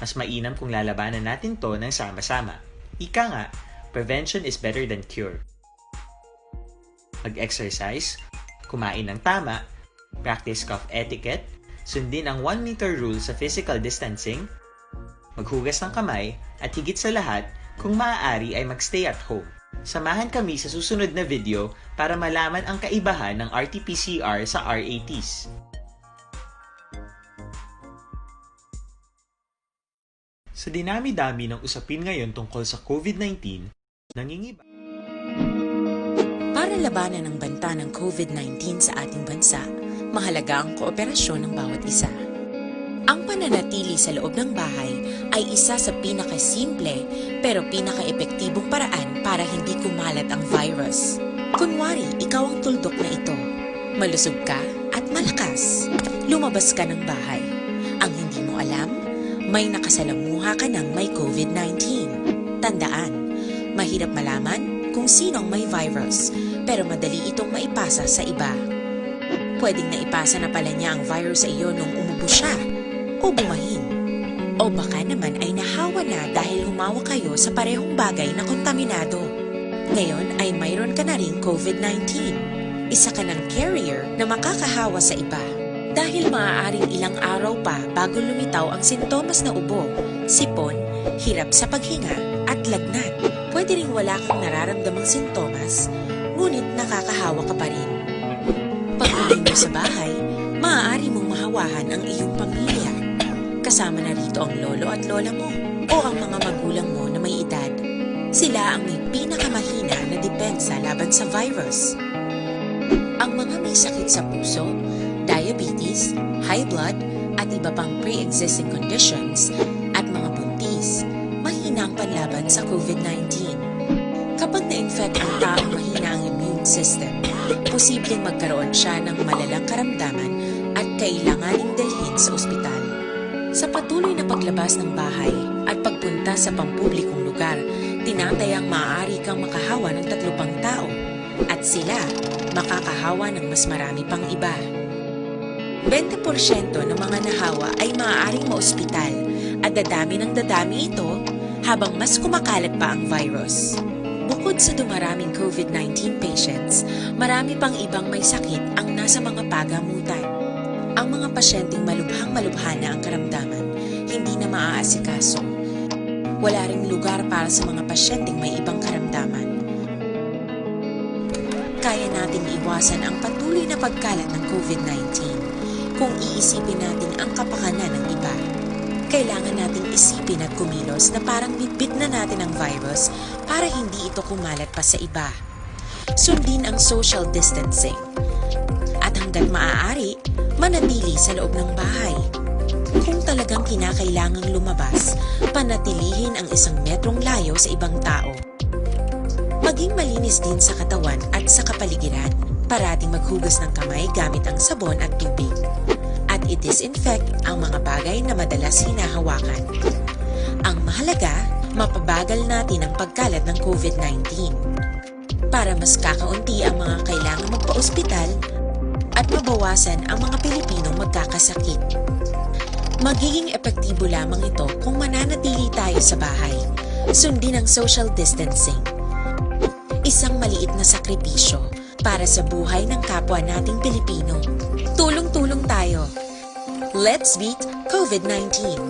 Mas mainam kung lalabanan natin 'to ng sama-sama. Ika nga, prevention is better than cure. Mag-exercise, kumain ng tama, practice cough etiquette, sundin ang one meter rule sa physical distancing, maghugas ng kamay, at higit sa lahat, kung maaari ay mag-stay at home. Samahan kami sa susunod na video para malaman ang kaibahan ng R T P C R sa R A Ts. Sa dinami-dami ng usapin ngayon tungkol sa COVID nineteen, nangingiba. Para labanan ang banta ng COVID nineteen sa ating bansa, mahalaga ang kooperasyon ng bawat isa. Ang pananatili sa loob ng bahay ay isa sa pinakasimple pero pinakaepektibong paraan para hindi kumalat ang virus. Kunwari, ikaw ang tuldok na ito. Malusog ka at malakas. Lumabas ka ng bahay. Ang hindi mo alam, may nakasalamuha ka ng may COVID nineteen. Tandaan, mahirap malaman kung sino ang may virus, pero madali itong maipasa sa iba. Pwedeng naipasa na pala niya ang virus sa iyo nung umubo siya o bumahin. O baka naman ay nahawa na dahil humawak kayo sa parehong bagay na kontaminado. Ngayon ay mayroon ka na ring COVID nineteen. Isa ka ng carrier na makakahawa sa iba. Dahil maaaring ilang araw pa bago lumitaw ang sintomas na ubo, sipon, hirap sa paghinga, at lagnat. Pwede ring wala kang nararamdamang sintomas, ngunit nakakahawa ka pa rin. Pag-uwi mo sa bahay, maaari mong mahawahan ang iyong pamilya. Kasama na rito ang lolo at lola mo o ang mga magulang mo na may edad. Sila ang may pinakamahina na depensa laban sa virus. Ang mga may sakit sa puso, diabetes, high blood, at iba pang pre-existing conditions, at mga buntis, mahina ang panlaban sa COVID nineteen. Kapag na-infect ang taong mahina ang immune system, posibleng magkaroon siya ng malalang karamdaman at kailanganing dalhin sa ospital. Sa patuloy na paglabas ng bahay at pagpunta sa pampublikong lugar, tinatayang maaari kang makahawa ng tatlo pang tao at sila makakahawa ng mas marami pang iba. Bente porsyento ng mga nahawa ay maaaring maospital at dadami ng dadami ito habang mas kumakalat pa ang virus. Bukod sa dumaraming COVID nineteen patients, marami pang ibang may sakit ang nasa mga pagamutan. Ang mga pasyenteng malubhang malubha na ang karamdaman, hindi na maaasikaso. Wala ring lugar para sa mga pasyenteng may ibang karamdaman. Kaya nating iwasan ang patuloy na pagkalat ng COVID nineteen kung iisipin natin ang kapakanan ng iba. Kailangan nating isipin at kumilos na parang bitbit na natin ang virus para hindi ito kumalat pa sa iba. Sundin ang social distancing. At hanggat maaari, manatili sa loob ng bahay. Kung talagang kinakailangang lumabas, panatilihin ang isang metrong layo sa ibang tao. Maging malinis din sa katawan at sa kapaligiran. Parating maghugas ng kamay gamit ang sabon at tubig. At i-disinfect ang mga bagay na madalas hinahawakan. Ang mahalaga, mapabagal natin ang pagkalat ng COVID nineteen. Para mas kakaunti ang mga kailangan magpa-ospital at mabawasan ang mga Pilipinong magkakasakit. Magiging epektibo lamang ito kung mananatili tayo sa bahay. Sundin ang social distancing. Isang maliit na sakripisyo para sa buhay ng kapwa nating Pilipino. Tulong-tulong tayo. Let's beat COVID nineteen.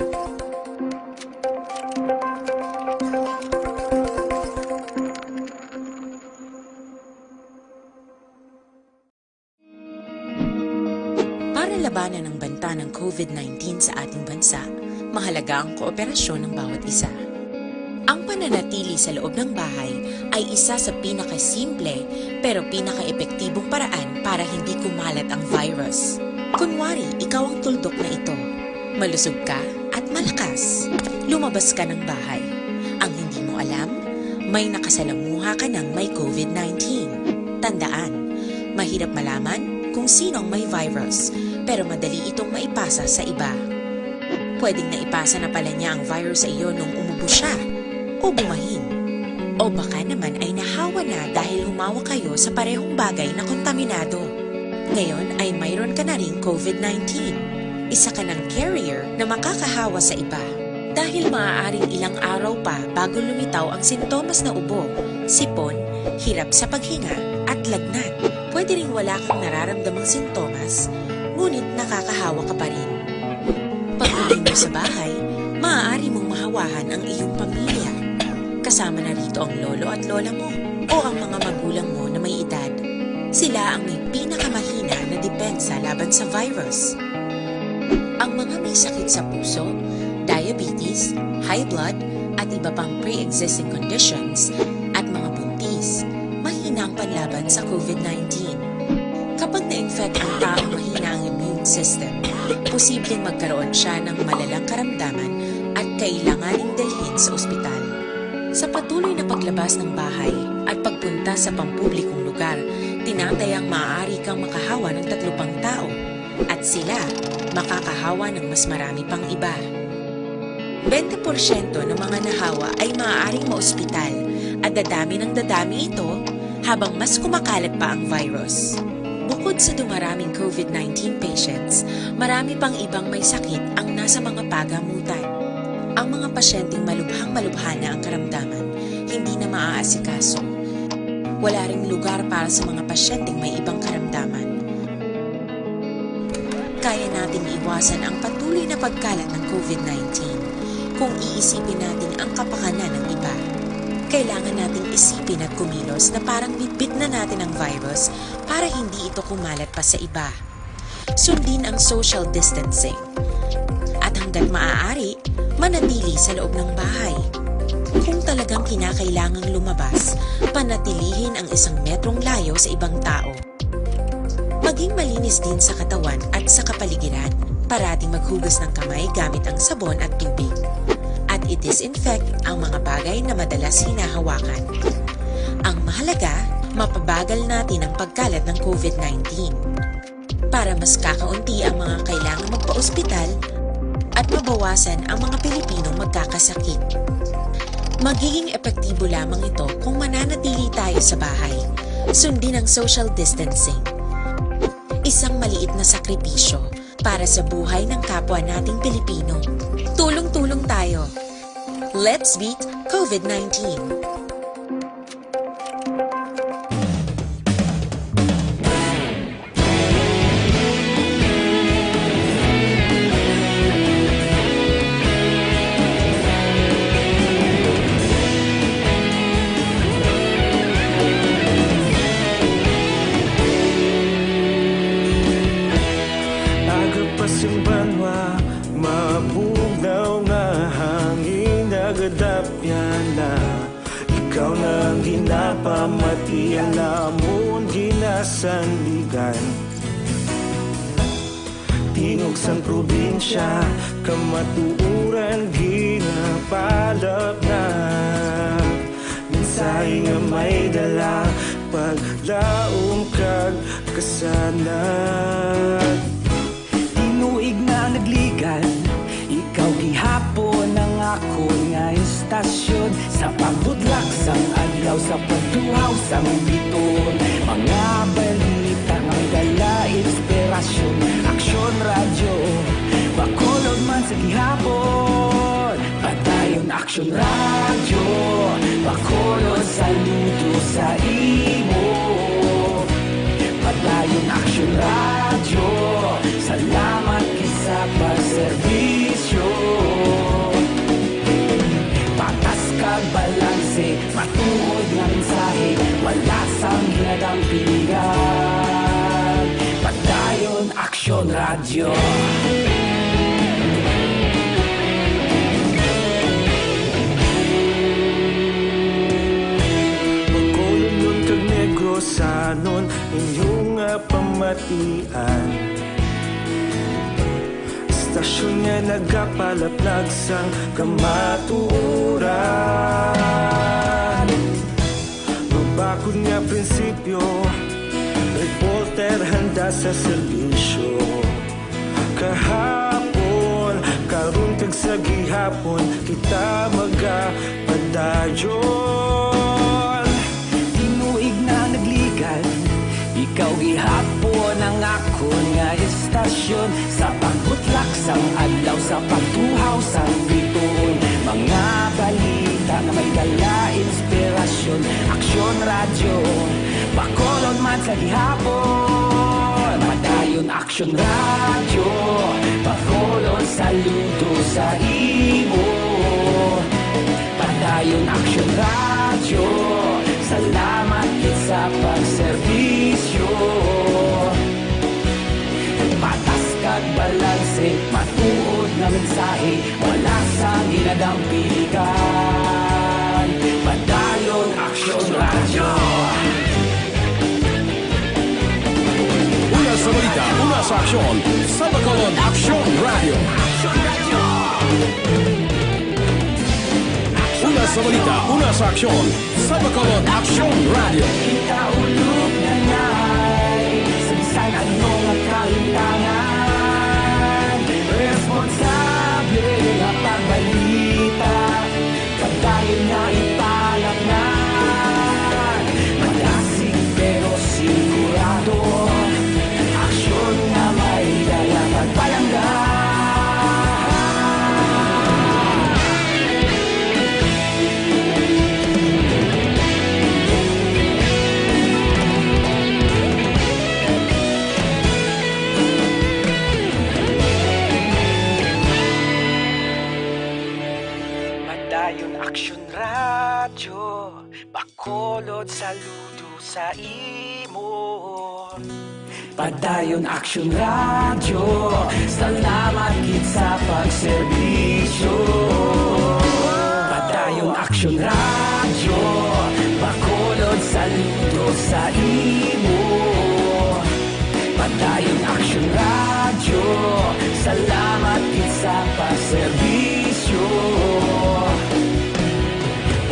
Para labanan ang banta ng COVID nineteen sa ating bansa, mahalaga ang kooperasyon ng bawat isa. Ang pananatili sa loob ng bahay ay isa sa pinakasimple pero pinakaepektibong paraan para hindi kumalat ang virus. Kunwari, ikaw ang tuldok na ito. Malusog ka at malakas. Lumabas ka ng bahay. Ang hindi mo alam, may nakasalamuha ka ng may COVID nineteen. Tandaan, mahirap malaman kung sino ang may virus, pero madali itong maipasa sa iba. Pwedeng naipasa na pala niya ang virus sa iyo nung umubo siya o bumahin. O baka naman ay nahawa na dahil humawak kayo sa parehong bagay na kontaminado. Ngayon ay mayroon ka na ring COVID nineteen. Isa ka ng carrier na makakahawa sa iba. Dahil maaaring ilang araw pa bago lumitaw ang sintomas na ubo, sipon, hirap sa paghinga, at lagnat. Pwede ring wala kang nararamdamang sintomas, ngunit nakakahawa ka pa rin. Pag-uwi mo sa bahay, maaari mong mahawahan ang iyong pamilya. Kasama na rito ang lolo at lola mo o ang mga magulang mo na may edad. Sila ang may pinakamahina na depensa laban sa virus. Ang mga may sakit sa puso, diabetes, high blood, at iba pang pre-existing conditions, at mga buntis, mahina ang panlaban sa COVID nineteen. Kapag na-infect ang taong mahina ang immune system, posibleng magkaroon siya ng malalang karamdaman at kailanganing dalhin sa ospital. Sa patuloy na paglabas ng bahay at pagpunta sa pampublikong lugar, tinatayang maaari kang makahawa ng tatlo pang tao, at sila makakahawa ng mas marami pang iba. Bente porsyento ng mga nahawa ay maaaring maospital, at dadami ng dadami ito habang mas kumakalat pa ang virus. Bukod sa dumaraming COVID nineteen patients, marami pang ibang may sakit ang nasa mga pagamutan. Ang mga pasyenteng malubhang-malubha na ang karamdaman, hindi na maaasikaso. Wala ring lugar para sa mga pasyenteng may ibang karamdaman. Kaya nating iwasan ang patuloy na pagkalat ng COVID nineteen kung iisipin natin ang kapakanan ng iba. Kailangan nating isipin at kumilos na parang bitbit na natin ang virus para hindi ito kumalat pa sa iba. Sundin ang social distancing. At hanggat maaari, manatili sa loob ng bahay. Kung talagang kinakailangang lumabas, panatilihin ang isang metrong layo sa ibang tao. Maging malinis din sa katawan at sa kapaligiran. Parating maghugas ng kamay gamit ang sabon at tubig. At i-disinfect ang mga bagay na madalas hinahawakan. Ang mahalaga, mapabagal natin ang pagkalat ng COVID nineteen. Para mas kakaunti ang mga kailangang magpa-ospital at mabawasan ang mga Pilipinong magkakasakit. Magiging epektibo lamang ito kung mananatili tayo sa bahay. Sundin ang social distancing. Isang maliit na sakripisyo para sa buhay ng kapwa nating Pilipino. Tulong-tulong tayo. Let's beat COVID nineteen. Aga pa sing banwa, mabugnaw nga hangin nagadapyan na. Ikaw na ang ginapamati, ang lamon ginasandigan. Tingog sang probinsya, kamatuoran ginapalapnag. Mensahe nga may dala, paglaom kag kasanag. Tinuig na nagligan, ikaw gihapon ang akon nga istasyon. Sa pagbutlak sang adlaw, sa pagtuhaw sang biton, mga balita nga dala inspirasyon. Aksyon Radyo, Bacolod man sa gihapon. Padayon Aksyon Radyo, Bacolod, saludo sa imo. Padayon Aksyon Radyo, salamat gid sa pagserbisyo. Patas kag balanse, matuod nga mensahe, wala sang ginadampingan. Padayon Aksyon Radyo. Bacolodnon kag Negrosanon, inyo nga pamatian. Istasyon nga nagapalaplag sang kamatuoran. Mabakod nga prinsipyo, reporter handa sa serbisyo. Kahapon, karon kag sa gihapon, kita magapadayon. Tinuig na nagligan, ikaw gihapon ang akon nga istasyon. Sa pagbutlak sang adlaw, sa pagtuhaw Sang bituon, mga balita nga may dala inspirasyon. Aksyon Radyo, Bacolod man sa gihapon. Padayon Aksyon Radyo, Bacolod saludo sa imo. Padayon Aksyon Radyo, salamat gid sa pagserbisyo. Patas kag balanse, matuod nga mensahe, wala sang ginadampigan. Padayon Aksyon Radyo. Una sa balita, una sa aksyon, sa Bacolod Aksyon Radyo. Una sa balita, una sa aksyon, sa Bacolod Aksyon Radyo. Kita ulog na nay, sa bisan ano nga kalintangan, responsable nga pagbalita, padayon nga ipalapnan. Madasig pero sigurado, aksyon nga may dala pagpalangga. Padayon Aksyon Radyo, Bacolod saludo sa imo. Padayon Aksyon Radyo, salamat gid sa pagserbisyo. Padayon Aksyon Radyo, Bacolod saludo sa imo. Padayon Aksyon Radyo, salamat gid sa pagserbisyo.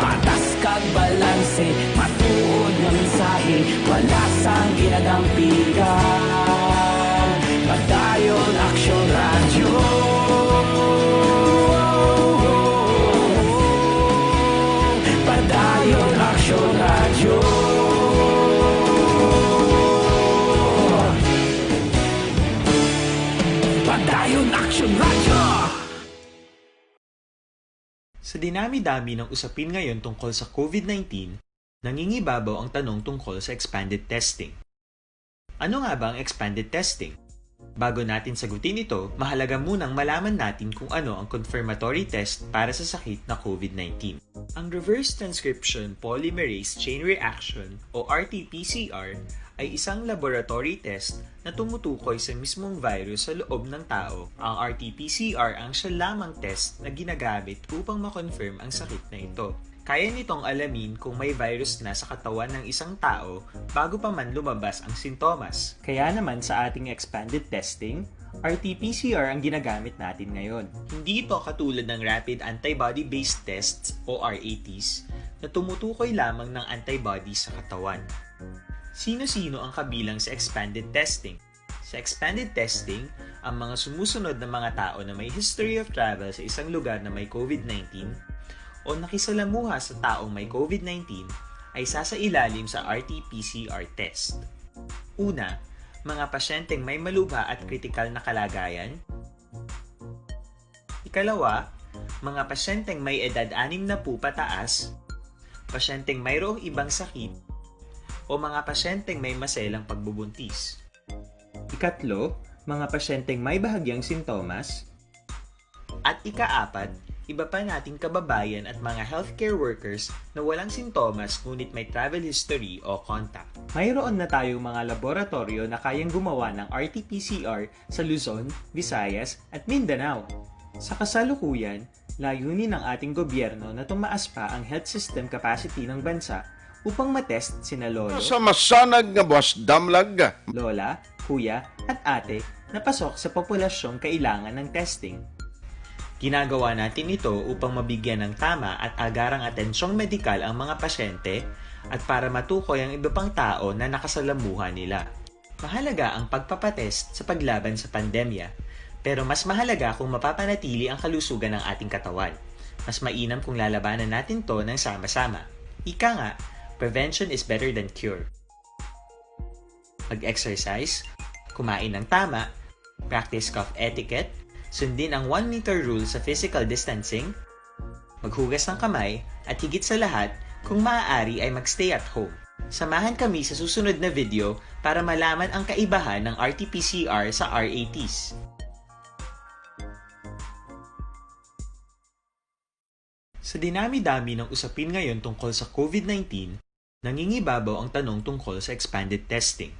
Patas kag balanse, matuod nga mensahe, wala sang ginadampigan. Padayon Aksyon Radyo. Padayon Aksyon Radyo. Padayon Aksyon Radyo. Sa dinami-dami ng usapin ngayon tungkol sa COVID nineteen, nangingibabaw ang tanong tungkol sa expanded testing. Ano nga ba ang expanded testing? Bago natin sagutin ito, mahalaga munang malaman natin kung ano ang confirmatory test para sa sakit na COVID nineteen. Ang reverse transcription polymerase chain reaction o R T P C R ay isang laboratory test na tumutukoy sa mismong virus sa loob ng tao. Ang R T P C R ang siya lamang test na ginagamit upang ma-confirm ang sakit na ito. Kaya nitong alamin kung may virus na sa katawan ng isang tao bago pa man lumabas ang sintomas. Kaya naman sa ating expanded testing, R T P C R ang ginagamit natin ngayon. Hindi ito katulad ng rapid antibody-based tests o R A Ts na tumutukoy lamang ng antibody sa katawan. Sino-sino ang kabilang sa expanded testing? Sa expanded testing, ang mga sumusunod na mga tao na may history of travel sa isang lugar na may COVID nineteen o nakisalamuha sa taong may COVID nineteen ay sasailalim sa R T P C R test. Una, mga pasyenteng may malubha at kritikal na kalagayan. Ikalawa, mga pasyenteng may edad anim na po pataas, pasyenteng mayroong ibang sakit, o mga pasyenteng may maselang pagbubuntis. Ikatlo, mga pasyenteng may bahagyang sintomas. At ikaapat, iba pa nating kababayan at mga healthcare workers na walang sintomas ngunit may travel history o contact. Mayroon na tayong mga laboratoryo na kayang gumawa ng R T P C R sa Luzon, Visayas, at Mindanao. Sa kasalukuyan, layunin ng ating gobyerno na tumaas pa ang health system capacity ng bansa upang matest sina lolo, Sa masanag nga buwas damlag. lola, kuya, at ate na pasok sa populasyong kailangan ng testing. Ginagawa natin ito upang mabigyan ng tama at agarang atensyong medikal ang mga pasyente at para matukoy ang iba pang tao na nakasalamuha nila. Mahalaga ang pagpapatest sa paglaban sa pandemya, pero mas mahalaga kung mapapanatili ang kalusugan ng ating katawan. Mas mainam kung lalabanan natin to ng sama-sama. Ika nga, prevention is better than cure. Mag-exercise, kumain ng tama, practice cough etiquette, Sundin ang one meter rule sa physical distancing, maghugas ng kamay, at higit sa lahat, kung maaari ay mag-stay at home. Samahan kami sa susunod na video para malaman ang kaibahan ng R T P C R sa R A Ts. Sa dinami-dami ng usapin ngayon tungkol sa COVID nineteen, nangingibabaw ang tanong tungkol sa expanded testing.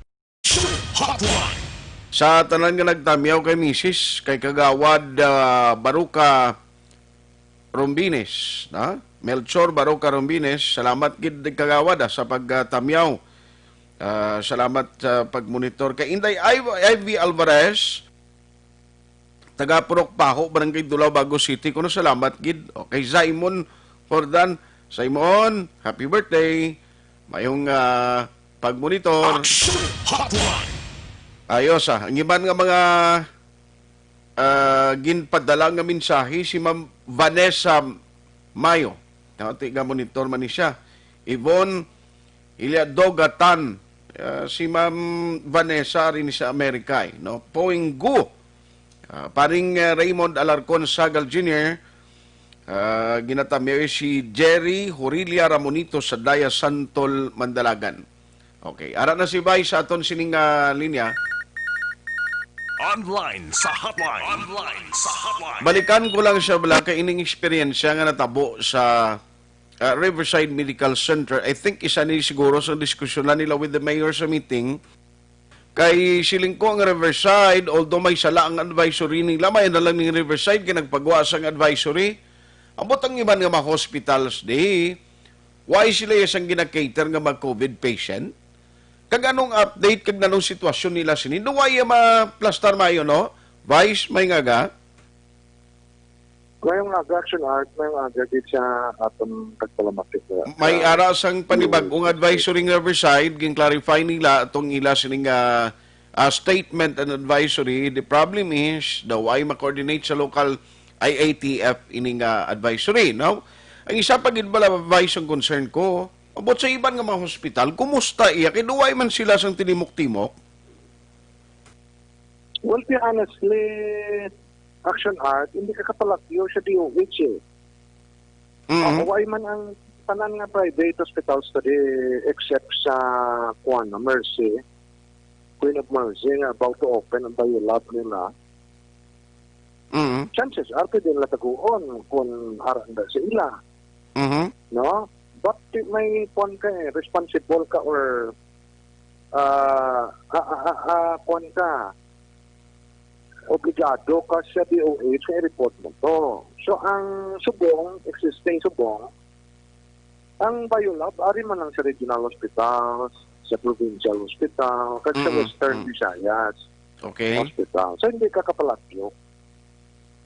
Sa tanan nga nagtamyaw kay Misis, kay Kagawad ah, Baruca Rombines, na? Melchor Baruca Rombines, salamat gid Kagawad ah, sa pagtamyaw. Ah, salamat sa pagmonitor kay Inday Iv- Ivy Alvarez, taga Purok Paho, Barangay Dulaw, Bago City. Kuno salamat gid. Okay, Simon Jordan, Simon, happy birthday. Mayong ah, pagmonitor. Action Hotline. Ayos ah. Ang iban nga mga ah, ginpadala nga mensahe si Ma'am Vanessa Mayo. Ati nga monitor man ni siya. Yvonne Iliadoga Tan. Ah, si Ma'am Vanessa rin sa Amerika, eh, no? Poing Gu. Ah, paring ah, Raymond Alarcon Sagal Junior, ah, ginatamyaw si Jerry Horilia Ramonito sa Daya Santol, Mandalagan. Okay, ara na si Vice sa aton sining ah, linya. Online sa hotline. Online sa hotline. Balikan ko lang siya, bala, kay ining eksperyensya nga natabo sa ah, Riverside Medical Center. I think isa ni siguro sa diskusyonan nila with the mayor sa meeting. Kay siling ko ang Riverside, although may sala ang advisory nila, may na lang ning Riverside kay nagpagawa sang advisory. Ambot ang iban nga mga hospitals di, why sila isang gina-cater nga mga COVID patient? Kag anong update kag nanong sitwasyon nila sini? Duwa iya maplastar maayo, no? Vice, may ngaga? Mayong aga, Action Art, mayong aga gid sa aton tagpalamati. May ara sang panibag-ong advisory nga Riverside, gin-clarify nila atong ila sining ah, ah, statement and advisory. The problem is, daw ay ma-coordinate sa local I A T F ini nga advisory, no? Ang isa pa gid bala, Vice, ang concern ko, abot sa iban nga mga hospital, kumusta iya? Kay duway man sila sang tinimok-timok. Well, be honestly, Action Art, hindi ka kapalagyo sa D O H eh. Mhm. Ako ay man ang tanan nga private hospitals today except sa kuan, Mercy, Queen of Mercy nga about to open ang biolab nila. Mhm. Chances are pwede nila taguon kung ara na sa ila, Mhm. no? But may kuan ka eh, responsible ka or ah ah ah, ah, kuan ka, obligado ka sa D O H nga i-report mo to. So ang subong, existing subong, ang biolab ari man lang sa regional hospital, sa provincial hospital, kag sa Mm-mm. Western Mm. Visayas Okay. Hospital. So hindi ka kapalagyo.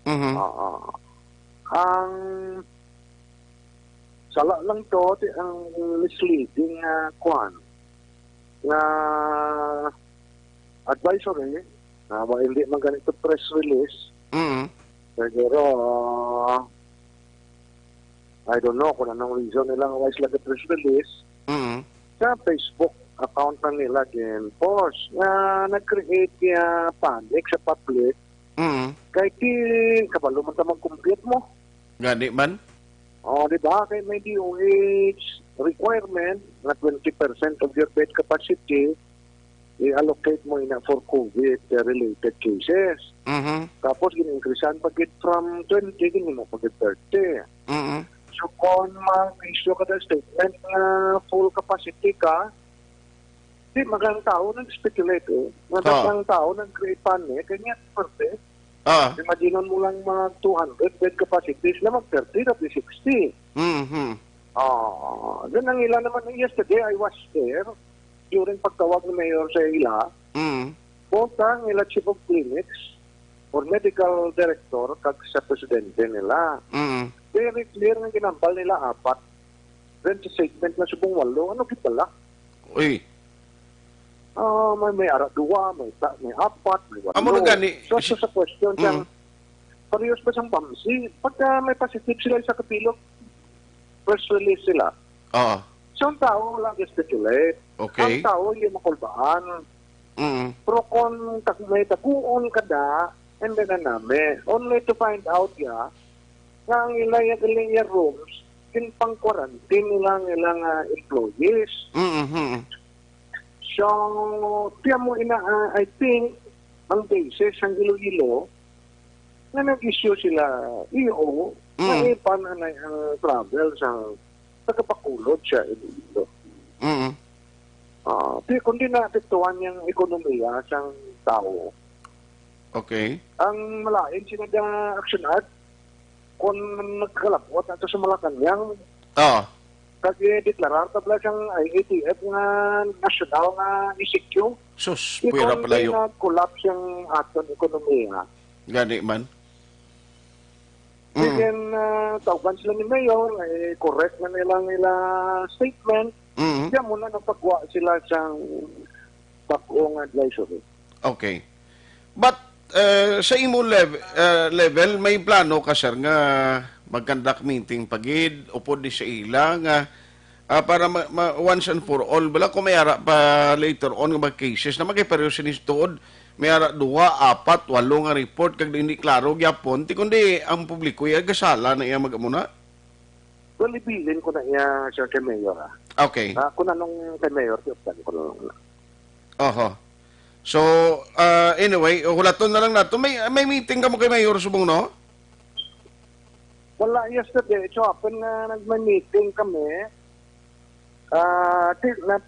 Mhm. Oo. Ang sala lang to, ti ang misleading nga kuan nga advisory na wa hindi man ganito press release, Mhm. pero uh, I don't know kung anong reason nila nga wala sila press release. Mhm. Sa Facebook account na nila din post nga nag-create niya panic sa public. Mhm. Kay ti kabalo man ta mag-compute mo. Gani man. Oh, di ba? Kay may D O H requirement na twenty percent of your bed capacity i-allocate mo ina for COVID related cases. Mhm. Tapos gin-increasean pa gid from twenty, gin mo pa gid thirty. Mhm. So kung mag-issue ka ng statement nga full capacity ka, di magang tao nag-speculate eh. Magang tao nag-create panic, kanya pwerte. Ah. Imagine mo lang mga two hundred bed capacity, sila mag thirty na di sixty. Mhm. Ah, then ang ila naman, yesterday I was there during pagtawag ni Mayor sa ila. Mhm. Punta ang ila chief of clinics or medical director kag sa presidente nila. Mhm. Very clear nga ginambal nila apat. Then sa segment na subong walo, ano gid bala? Uy. Ah, may may ara duwa, may ta, may apat, may walo. Amo na gani. So, so sa question Mm. kang parehas ba sang pamsi? Pagka may positive sila sa kapilog, press release sila. Oo. So, ang tao wala gesticulate. Okay. Ang tao hindi makulbaan. Mm. Pero kung tag may taguon ka da, And then, nami, only to find out ya, nga ang ila ya galing ya rooms, ginpang-quarantine nila ang ilang, ah, employees. Mm-hmm. So, tiyan mo ina, ah, I think, ang basis ang Iloilo, nga nag-issue sila, iyo, Mm. naipan anay ang travel sa tagapakulod sa Iloilo. Mm. Ah, di, kundi naapektuhan yang ekonomiya sang tao. Okay. Ang malain sila nga aksyonan, kung nagkalabot ato sa Malacañang, Ah. kag i-deklarar ta bala sang I A T F nga nasyonal nga E C Q, Sus, di pwera kundi palayo. nag-collapse ang aton ekonomiya. Gani man. Mm. Then, ah, tawgan sila ni Mayor, eh, correct na nilang ila statement. Mm. Kaya mo na napagwa sila sang bag-o nga advisory. Okay. But, eh, sa imo lev-, eh, level, may plano ka, sir, nga mag-conduct meeting pa gid, upod ni sa ila nga, ah, para ma-, ma-, once and for all, bala, kung may ara pa later on nga mga cases na magay pareho sini sa tuod, may ara duha, apat, walo nga report, kag hindi klaro gyapon, ti kundi ang publiko iya gasala na iya mag-amuna? Well, ibilin ko na iya, sir, kay Mayor, ah. Okay. Ah, kung anong kay Mayor, tiupdan ko na lang na. Oho. So, ah, anyway, hulaton na lang nato. May, may meeting ka mo kay Mayor subong, no? Wala, yesterday. It so happen nga nag-, may meeting kami. Ah, ti-, na,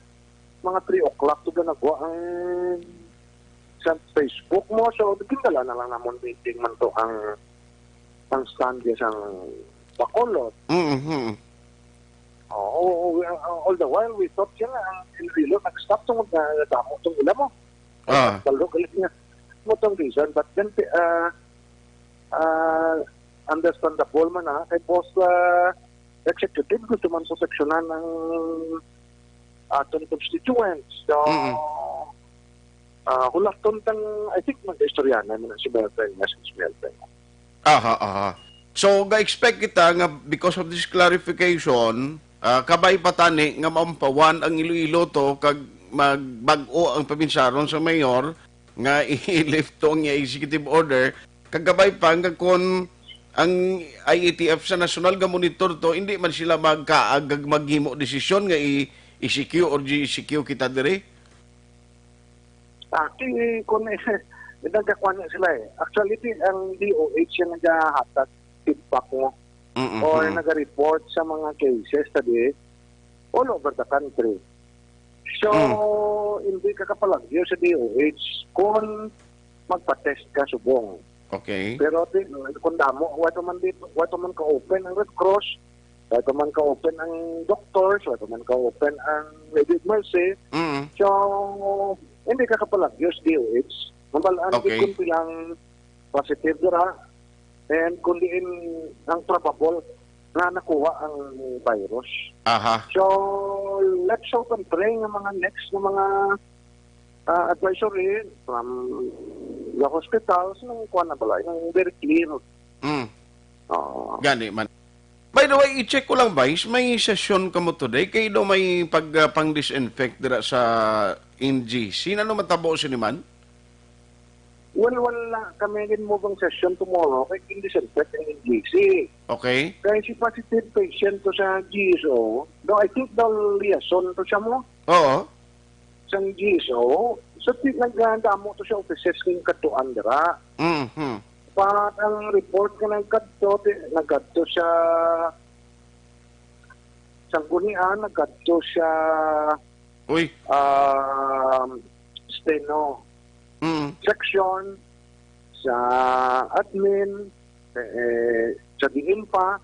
mga three o'clock to nagwa ang sa Facebook mo. So, gindala na lang namon meeting man to ang, ang stand niya sang Bacolod. Mm-hmm. Oo, oo, uh, all the while, we thought siya nga, ang Iloilo nag-stop tungod na damo tong ila mo. Ah. Balo, galit niya. Mo tong reason, but then, uh, uh, understandable man, ha, kay boss, uh, executive, gusto man proteksyonan ang aton constituents. So, Mm-mm. ah, hulaton tang, I think, mag-istorya na man si Melvin, yes, si Melvin. Aha, aha. So, ga-expect kita nga because of this clarification, ah, kabay pa tani nga maumpawan ang Iloilo to kag magbag-o ang pabinsaron sa mayor nga i-lift to ang iya executive order, kag kabay pa nga kon ang I A T F sa nasyonal ga monitor to, hindi man sila magkaag kag maghimo desisyon nga i-E C Q or G E C Q kita diri. Ah, ti, kun nagkakuan na sila eh. Actually, ti, ang D O H yung nagahatag feedback mo Mm-mm. or naga-report sa mga cases sa di all over the country. So, Mm. hindi ka kapalagyo sa D O H kung magpa-test ka subong. Okay. Pero ti, kung damo, wa to man di, wa to man ka-open ang Red Cross, wa to man ka-open ang doctors, wa to man ka-open ang Lady of Mercy. Mm. So, hindi ka kapalagyo sa D O H. Mabal-an Okay. kung pilang positive dira, and kung diin ang probable nga nakuha ang virus. Aha. So, let's hope and pray nga mga next nga mga, ah, advisory from the hospitals nang kuha na bala, yung very clear. Mm. Oo. Gani man. By the way, i-check ko lang, Vice, may session ka mo today? Kay daw may pag, ah, pang-disinfect dira sa N G C. Ano matabo sini man? Well, wala kami gin-move ang session tomorrow kay gin-disinfect ang N G C. Okay. Kay si positive patient to sa G S O, no, I think daw liaison to siya mo. Oo. Sang G S O, so ti-, nagdamo to sa offices king katuan dira. Mhm. But ang report nga nagkadto, ti-, nagkadto sa Sanggunian, nagkadto sa Uy. um, steno Mm. section, sa admin, eh, sa diin pa,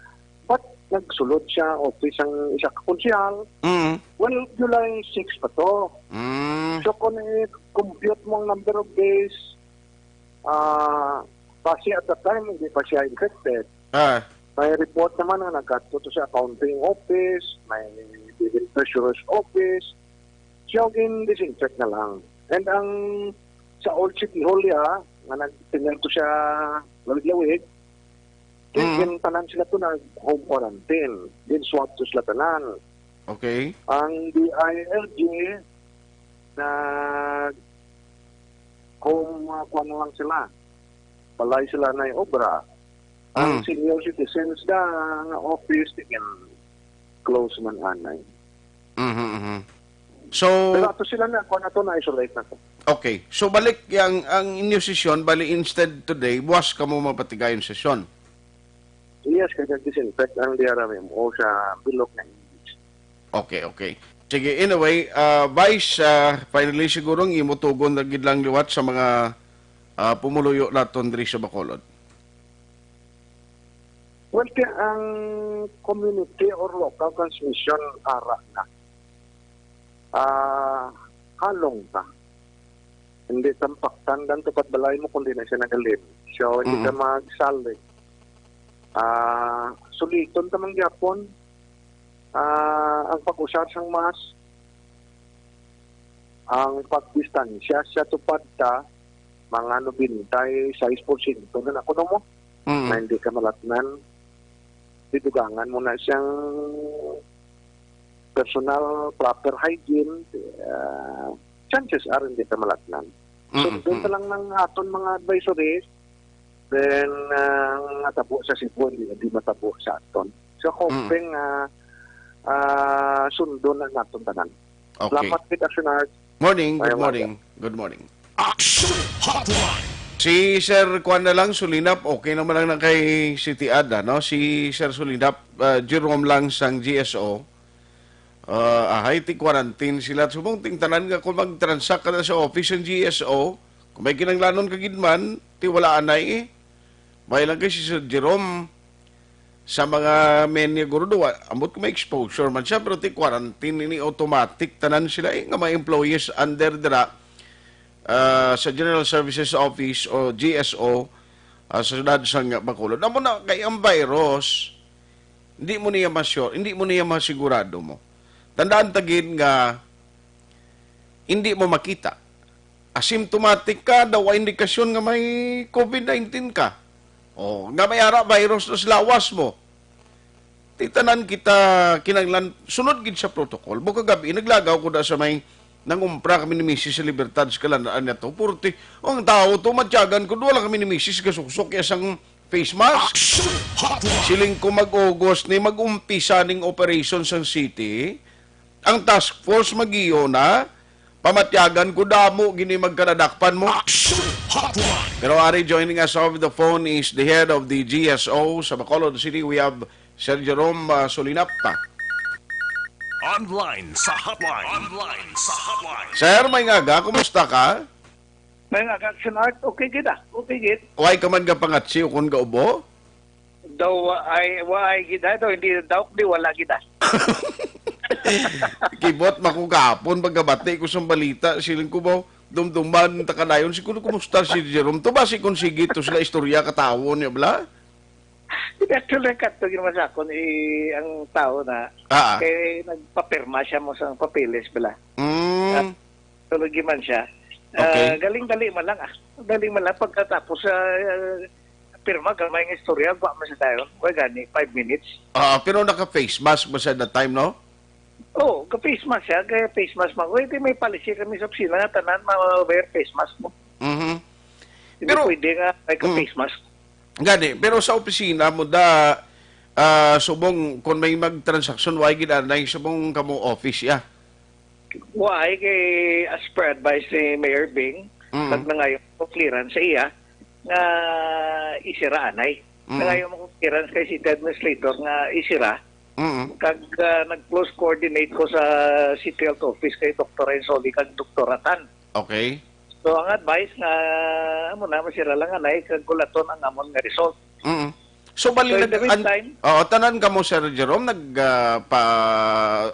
but nagsulod siya office ang isa ka konsehal. Mm. Well, July six pa to. Mm. So, kung i-compute mo ang number of days, ah, kasi at that time, hindi pa siya infected. Ah. May report naman nga nagkadto to sa accounting office, may billing treasurer's office. Siya gin-disinfect na lang. And ang sa old City Hall, ya, nga nagtingin to siya lawig-lawig, Mm. gin-, tanan sila to nag-home quarantine. Gin-swab to sila tanan. Okay. Ang D I L G, nag-home, ah, kuwan na lang sila. Balay sila na yung obra. Ang Mm. senior citizens da nga office, they can close man anay. Mhm, mhm. So, Pero ato sila na, kung ato na-isolate na to. Okay. So, balik yang, ang inyo sesyon, bali instead today, buwas kamo mapatigayon sesyon? Yes, kaya disinfect ang D R R M O sa bilog na English. Okay, okay. Sige, anyway, ah, Vice, ah, finally siguro ang imo tugon na gid lang liwat sa mga, ah, pumuluyo naton diri sa Bacolod. Well, kaya ang community or local transmission ara na. Ah, halong ta. Hindi tampaktan dan tupad balay mo kundi na siya nagalim. So, hindi Mm. ka magsalig. Ah, suliton ta man gyapon. Ah, ang pag-usar sang mask, ang pagdistansya sa tupad ta, mga nobenta y sais porsyento na kuno mo, Mm. na hindi ka malatnan. Didugangan mo na siyang personal, proper hygiene, ah, chances are hindi ka malatnan. So, Mm, doon mm. ka lang ng aton mga advisories, then, ah, ang natabo sa Cebu, hindi, hindi matabo sa aton. So, Mm. hoping, ah, ah, sundon na naton tanan. Okay. Salamat, Pit Action Art. Morning, good Maayong morning. Good morning. Action Hotline. Si Sir Kwan na lang, Sulinap, okay naman lang na kay City Ad, ano? Si Sir Sulinap, ah, Jerome lang sang G S O. Ah, ahay, ti quarantine sila. Subong ting tanan nga kung mag-transact ka na sa office ng G S O, kung may kinanglanon ka gid man, ti wala anay eh. May lang kay si Sir Jerome, sa mga men niya, guro, do, ambot ko may exposure man siya, pero ti quarantine ini automatic, tanan sila eh, nga mga employees under dira, ah, sa General Services Office o G S O, ah, sa siyudad sa nga Bacolod. Amo na, kay ang virus, hindi mo niya ma-sure, hindi mo niya masigurado mo. Tandaan ta gid nga, hindi mo makita. Asymptomatic ka, daw ay indikasyon nga may covid nineteen ka. O, nga may ara virus na sa lawas mo. Ti tanan kita kinanglan, sunod gid sa protocol. Buka gabi, naglagaw ko da sa may nangumpra kami ni misis sa Libertad sa Kalanaan niya to. Purti, ang tao to, matyagan ko, wala kami ni misis, gasuksok, kaya sang face mask. Action Hotline. Siling ko mag-August ni mag-umpisa ning operation sang city. Ang task force magiyo na, pamatyagan ko damo gini magkanadakpan mo. Action Hotline. Pero ari, joining us over the phone is the head of the G S O sa Bacolod City. We have Sir Jerome, ah, Solinap pa. Online sa hotline. Online sa hotline. Sir, may ngaga, kumusta ka? May nga, Action Art, okay gid ah. Okay gid. Why ka man gapangatsi o kung gaubo? Daw ay, wa ay gid ah. Daw hindi daw, di wala gid ah. Kibot makugapon, pagkabati ko sa balita, siling ko ba, dumduman, takanayon, siguro kumusta si Jerome? To ba si kung sige to sila istorya katawo niya, bla? Hindi, actually, ang kato gid naman sa akon, eh, ang tao na, Ah, ah. kay nagpapirma siya mo sa papeles, bala. Mm. Ah, tuloy gid man siya. Okay. Ah, galing-dali man lang, ah. Galing man lang pagkatapos, ah, pirma, gamay nga istorya, gwa man siya tayo. Wa gani, five minutes. Ah, pero naka-face mask ba siya that time, no? Oo, ka-face mask siya, kaya face mask man. Well, di may policy kami sa opisina nga tanan ma-wear face mask mo. Mhm. Hindi Pero pwede nga may Mm. ka-face mask. Gani, pero sa opisina mo da, ah, subong kung may magtransaksyon, why gid anay subong kamo office ya? Why kay as per advice ni Mayor Bing, Mm. pag nangayo ko clearance sa iya, nga isira anay. Mm. Nangayo mo ko clearance kay city administrator nga isira. Mm. Kag, ah, nag-close coordinate ko sa City Health Office kay Doktor Renzoli kag Doktor Atan. Okay. So, ang advice nga, amo na, masira lang anay, kag gulaton ang amon nga result. Mm. So, bali So, in nag-, the an-, meantime oo, tanan kamo, Sir Jerome, nag, ah, pa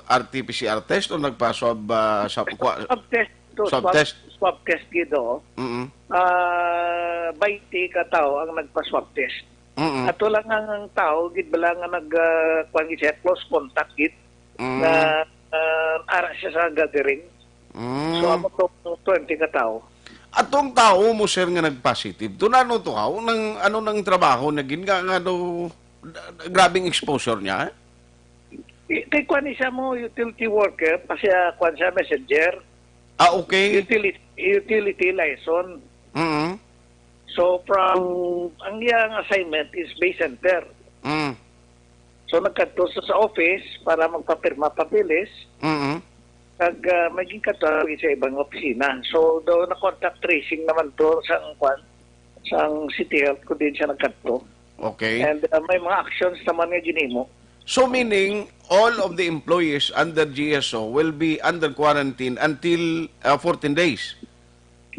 R T P C R test o nagpa-swab, ah, sa, kwa-, Swab test. To, Swab swab, test. swab test gid, oo. Mm. Ah, twenty ka tawo ang nagpa-swab test. Mm. Ato lang ang, ang tawo gid bala nga nag, ah, kuwan gid siya, close contact gid Mm. na, ah, ara siya sa gathering. Mm. So, amo to, twenty ka tawo. Atong tawo mo, sir, nga nag-positive, to nano to, ha? Nang, ano nang trabaho na gin nga, nga daw, grabing exposure niya, eh? Eh, kay kuwan ni siya mo, utility worker, pa siya, kuwan siya, messenger. Ah, okay. Utility, utility liaison. Mm. So, from, ang iyang assignment is base center. Mm. So, nagkadto sa, sa office para magpapirma papeles. Mm-mm. Kag, ah, may ginkadto sa ibang opisina. So, daw na contact tracing naman to sa, ang kwan, sa City Health kung diin siya nagkadto. Okay. And, ah, may mga actions naman nga ginhimo. So, meaning, all of the employees under G S O will be under quarantine until, ah, fourteen days?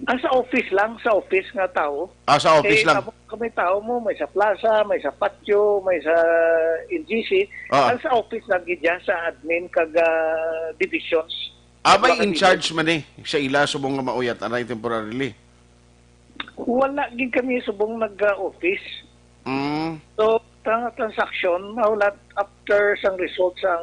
Ang sa office lang, sa office nga tao. Ah, sa office Eh, lang. Amo kami tao mo, may sa plaza, may sa patio, may sa N G C. Ah. Ang sa office lang gid siya, sa admin kag, ah, divisions. Ah, may Wala in kami charge man eh, sa ila subong nga mauyat anay temporarily. Wala gid kami subong nag-office. Mm. So, tra-, transaction, mahulat after sang result sang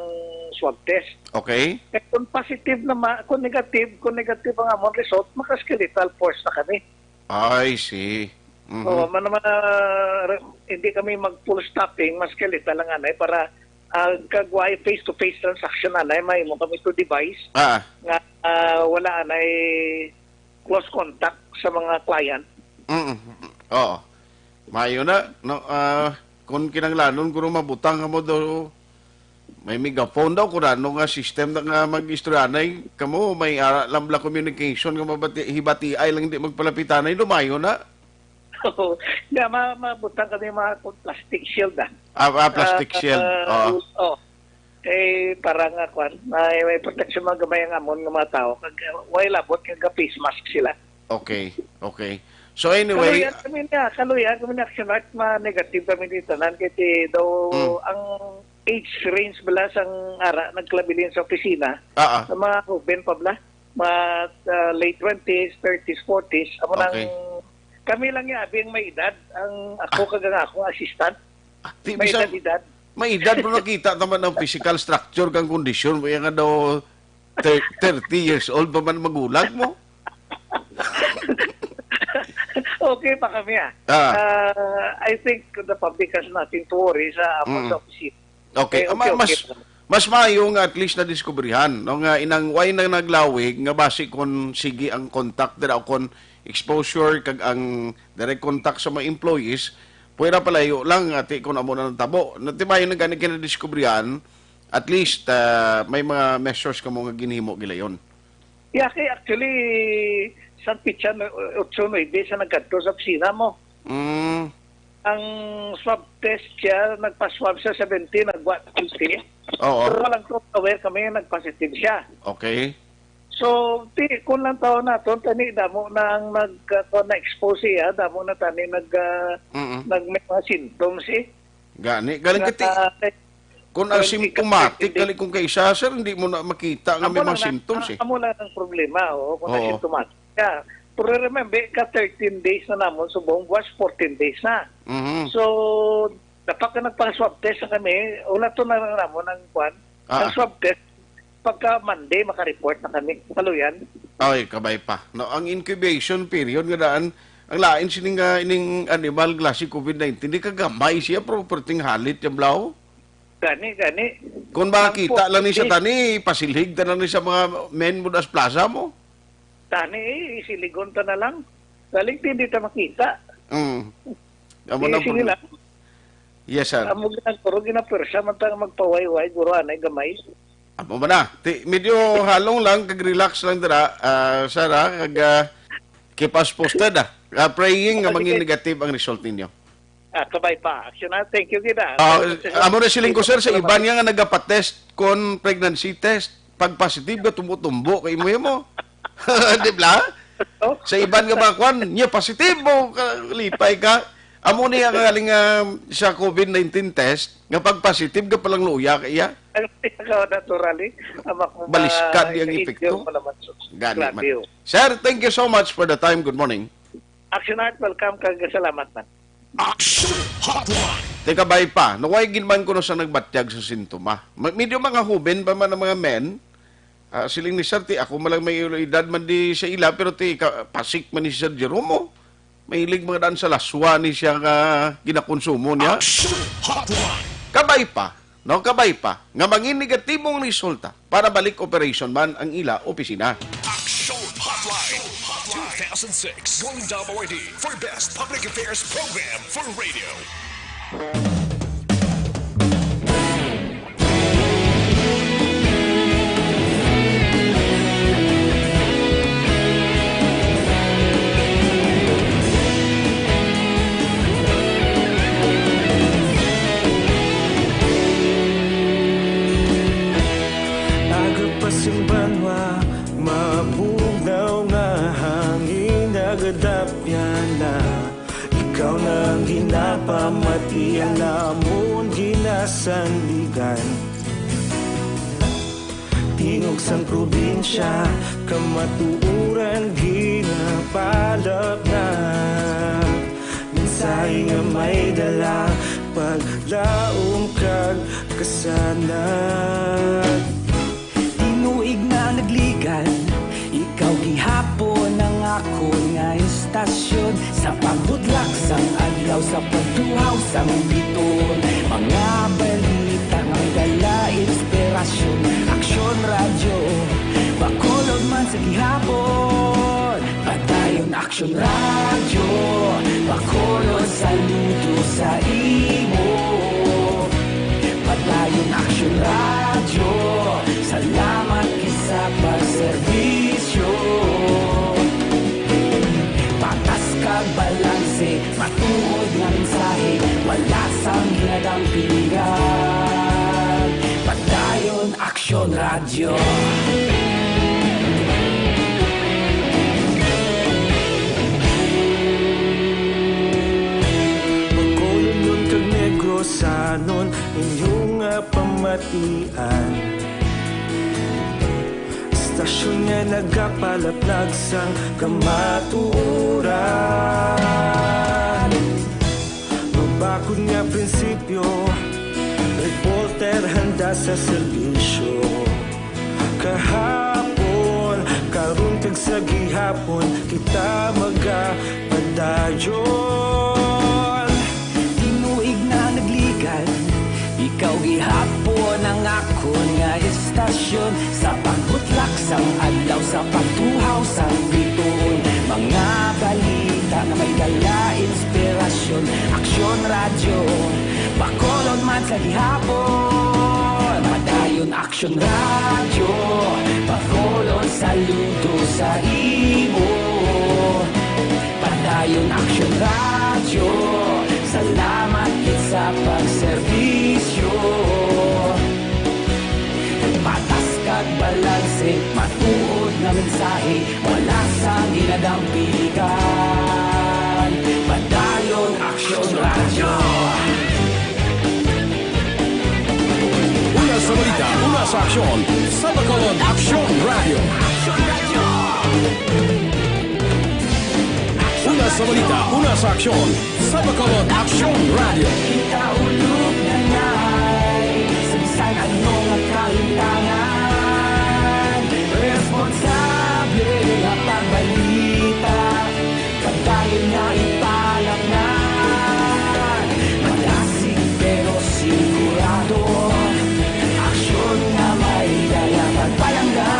swab test. Okay. Eh, kung positive na ma-, kung negative, kung negative ang among result, maka-skeletal force na kami. I see. Mhm. Oo, man, man, ah, re-, hindi kami mag full stopping, mas skeletal lang anay para, ah, kag way face-to-face transaction anay, may mo kami to device Ah. nga, ah, wala anay close contact sa mga client. Mm. Oo. Maayo na, no, ah, kung kinahanglanon kuno mabutang kamo daw, may megaphone daw, kung ano nga system na nga mag-istoryanay kamo, may ara lang bala communication nga mabati-, hibatiay lang, hindi magpalapitanay, lumayo na. Oo. Nga, ma-, mabutang kami mga plastic shield, ah. Ah, ah, plastic Ah, shield. ah, Oo. Oh. Eh, para nga, kwan, may, may protection mga gamay ang amon nga mga tao. Kag, uh, way labot, kag face mask sila. Okay, okay. So anyway, Kaluya kami niya, kaluya kami ni Action Art, ma-negative kami ni tanan. Kay ti daw, Hmm. ang age range bala sang ara nagkalabilin sa opisina, Ah, ah. sa mga hoben pa bala, mga, uh, late twenties, thirties, forties, amo nang Okay. kami lang niya, abi ang may edad, ang ako Ah. kag ang akong assistant. Ah, di May bisan edad-edad. may edad mo nakita naman ang physical structure kang kondisyon mo, yan nga daw thir-, thirty years old pa man magulang mo. Okay pa kami, ah. Ah. Ah, I think the public has nothing to worry sa amon Mm. sa opisina. Okay. Eh, Ah, ma-, okay, mas, okay pa. mas maayo nga at least nadiskubrihan, no, nga inang way na naglawig nga basi kon sige ang contact dira o kon exposure kag ang direct contact sa mga employees, pwera palayo lang, ati, kung amo na natabo. Natibayon na gani kinadiskubrihan, at least, ah, may mga measures kamo nga ginhimo gilayon. Yeah, kay actually, sa pitsa, no, otso nuebe sa nagkadto sa opisina mo. Mm. Ang swab test siya, nagpa-swab sa seventeen, nagwa twenty. Oo. Pero walang to aware kami, nagpositive siya. Okay. So, ti, kung lang taon naton, tani, damo na ang nag-, uh, na-expose siya, damo na tani nag, uh, Mm-mm. nag-, may mga symptoms, eh. Gani, galing Na, kati, uh, kung twenty ka asymptomatic, thirty gali kung kaisa, sir, hindi mo na makita nga may Amo mga lang na, symptoms, eh. amo lang ang problema, oh, kung Oo. asymptomatic ka. Pero remember, ka thirteen days na namon, subong, was fourteen days na. Mhm. So, dapat ka nagpa-swab test na kami, una to na lang namon ang kwan, Ah. ang swab test, pagka Monday, makareport na kami. Kaluyan. Ay, kabay pa. No, ang incubation period nga daan, ang lain sining, ah, ining animal klase COVID nineteen, di kagamay siya, pero perting halit yung blaw. Gani, gani. Kung Ang makakita lang ni sa forty tani, pasilhig ta lang ni sa mga men mo das plaza mo. Tani, eh, isiligon ta na lang. Galing, hindi ta makita. Mm. Amo Eh, na sige problema. lang. Yes, sir. Amo ginagpuro, ginapwersa man ta nga magpawayway, guro, anay gamay. Amo man na. Ti, medyo halong lang, kag relax lang dira, ah, sir, ah, kag, ah, keep us posted, ah. Ah, praying nga Sige. mangin negative ang result ninyo. Ah, kabay pa. Action na. Thank you, gid, ah. Ah, Thank you, sir. amo na siling ko, sir, sa Salamat. iban nga, nga nagapatest kon pregnancy test, pag positive ka, tumbo-tumbo kay mo, mo. Di ba? Oh. Sa iban nga mga kwan, niya positive mo, ka-, lipay ka. Amo ni ang galing, ah, sa COVID nineteen test, nga pag positive ka palang luya ka iya. Ang ikaw, naturally, ang mga Baliskad yung sa epekto. Indio, malaman, so, Gani grabe, man. oh. Sir, thank you so much for the time. Good morning. Action Art, welcome, kag salamat man. Action Hotline. Teka, bay pa, naway gid man kuno sa nagbatyag sa sintoma. Ma-, medyo mga huben pa man ang mga men. Ah, siling ni Sir, ti, ako man lang may edad man di sa ila, pero ti, ka-, pasik man ni Sir Jerome, oh. Mahilig mga daan sa laswa ni siya nga ginakonsumo niya. Action Hotline. Kabay pa, no? Kabay pa, nga mangin negatibong resulta para balik operation man ang ila opisina. Action Hotline. two thousand six Golden Dove Awardee for Best Public Affairs Program for Radio. Aga pa sing banwa, mabugnaw nga hangin nagadapyan na. Ikaw na ang ginapamati, ang amon ginasandigan. Tingog sang probinsya, kamatuoran ginapalapnag. Mensahe nga may dala, paglaom kag kasanag. Tinuig na nagligan, ikaw gihapon ang akon nga istasyon. Sa pagbudlak sang adlaw, sa pagtuhaw sang bituon, mga balita nga may dala inspirasyon. Aksyon Radyo, Bacolod man sa gihapon. Padayon Aksyon Radyo, Bacolod, saludo sa imo. Padayon Aksyon Radyo, salamat gid sa pagserbisyo. Patas kag balanse, matuod nga mensahe, wala sang ginadampigan. Padayon Aksyon Radyo. Bacolod kag Negrosanon, inyo nga pamatian. Istasyon nga nagapalaplag sang kamatuoran. Mabakod nga prinsipyo, reporter handa sa serbisyo. Kahapon, karon kag sa gihapon, kita magapadayon. Tinuig na nagligan, ikaw gihapon ang akon nga istasyon. Sa pagbutlak sang adlaw, sa pagtuhaw sang bituon, mga balita nga may dala inspirasyon. Aksyon Radyo, Bacolod man sa gihapon. Padayon Aksyon Radyo, Bacolod, saludo sa imo. Padayon Aksyon Radyo, salamat gid sa pagserbisyo. Patas kag balanse, matuod nga mensahe, wala sang ginadampigan. Padayon Aksyon Radyo. Una sa balita, una sa aksyon, sa Bacolod Aksyon Radyo. Una sa balita, una sa aksyon, sa Bacolod Aksyon Radyo. Kita ulog na ngay, sa bisan ano nga kalimtangan, responsable nga pagbalita, kag dayon nga ipalapnag. Madasig pero sigurado, aksyon nga may dala pagpalangga.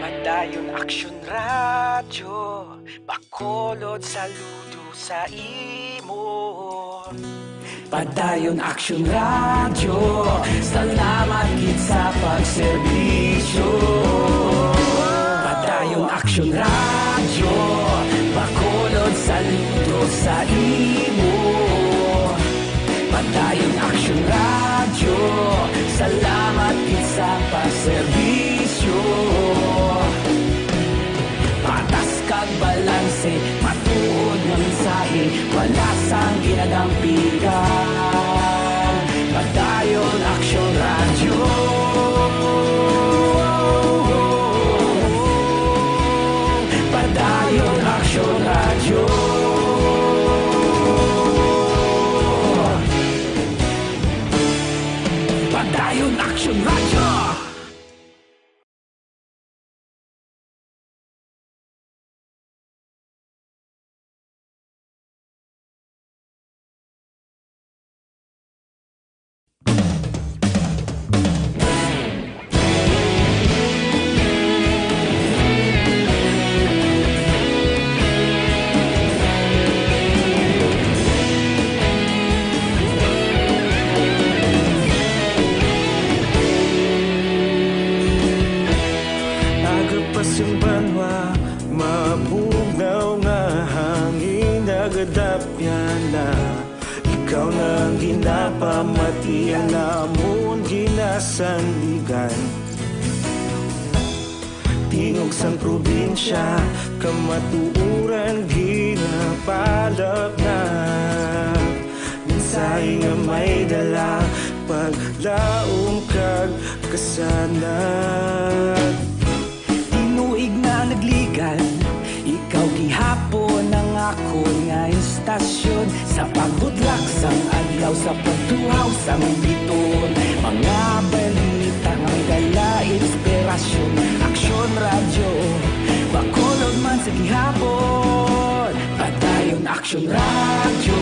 Padayon Aksyon Radyo, Bacolod, saludo sa imo. Padayon Aksyon Radyo, salamat gid sa pagserbisyo. Padayon Aksyon Radyo, Bacolod, saludo sa imo. Padayon Aksyon Radyo, salamat gid sa pagserbisyo. Patas kag balanse, matuod nga mensahe, wala sang ginadampigan. Padayon Aksyon Radyo. Sa banwa, mabugnaw nga hangin nagadapyana. Ikaw na ang ginapamati, ang amon ginasandigan. Tingog sang probinsya, kamatuoran ginapalapnag. Mensahe nga may dala, paglaom kag kasanag. Tinuig na nagligan, ikaw gihapon ang akon nga istasyon. Sa pagbutlak sang adlaw, sa pagtuhaw sang biton, mga balita nga may dala inspirasyon. Aksyon Radyo, Bacolod man sa gihapon. Padayon Aksyon Radyo,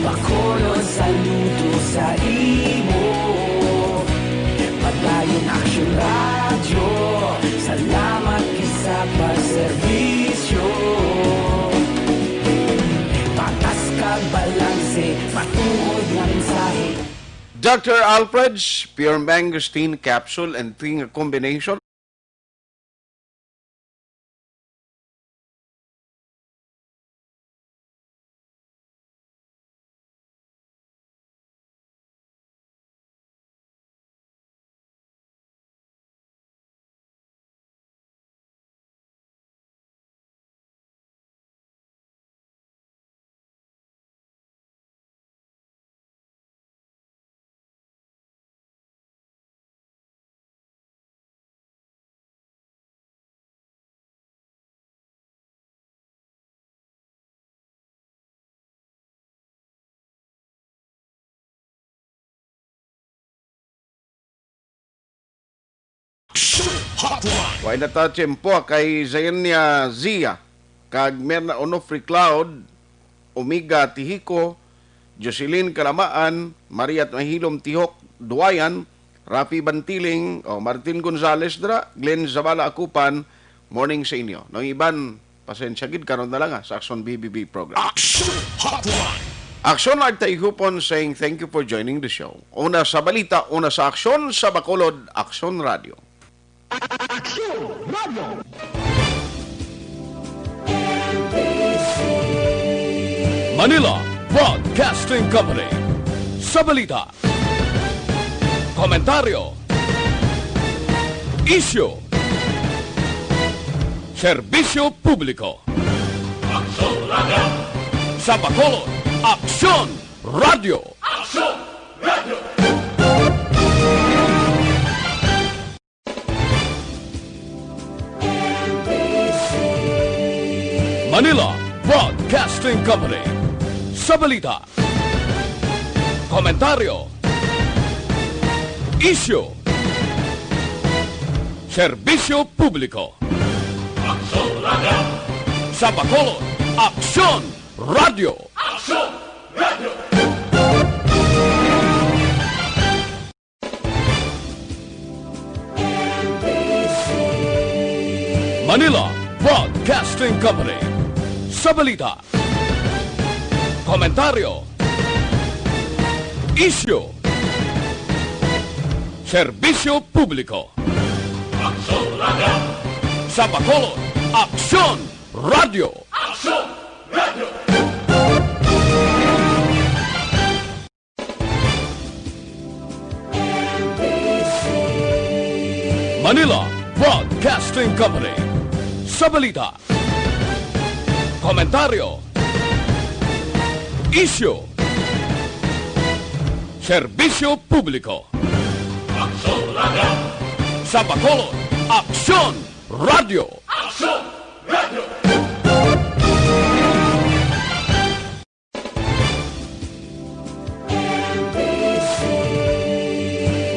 Bacolod, saludo sa imo. Padayon Aksyon Radyo, salamat gid sa pagserbisyo. Patas kag balanse, matuod nga mensahe. Doctor Alfred's Pure Mangosteen Capsule and Tea nga combination. Hotline. Way na ta tiyempo kay Zenia Zia kag Merna Onofre Cloud, Omega Tihico, Jocelyn Kalamaan, Maria Mahilom Tihok, Duayan, Rafi Bantiling, o Martin Gonzales dra, Glenn Zavala Akupan, morning sa inyo. Nang iban, pasensya gid, karon na lang, ah, sa Aksyon B B B program. Aksyon Hotline. Aksyon Live Taihupon saying thank you for joining the show. Una sa balita, una sa aksyon, sa Bacolod, Aksyon Radio. Aksyon Radio. Manila Broadcasting Company. Sa balita, komentaryo, isyu, serbisyo publiko. Aksyon Radio. Sa Bacolod, Aksyon Radio. Aksyon Radio. Manila Broadcasting Company. Sa balita, komentaryo, isyu, serbisyo publiko. Aksyon Radio. Sa Bacolod, Aksyon Radio. Aksyon Radio. Manila Broadcasting Company. Sa balita, komentaryo, isyu, serbisyo publiko. Aksyon Radio. Sa Bacolod, Aksyon Radio. Aksyon Radio. Manila Broadcasting Company. Sa balita, komentaryo, isyu, serbisyo publiko. Aksyon Radio. Sa Bacolod, Aksyon Radio. Aksyon Radio.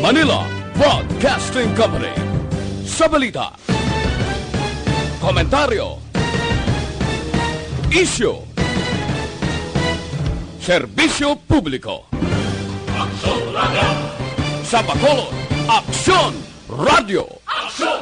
Manila Broadcasting Company. Sa balita, komentaryo, isyu, serbisyo publiko. Aksyon Radio. Sa Bacolod, Aksyon Radio. Aksyon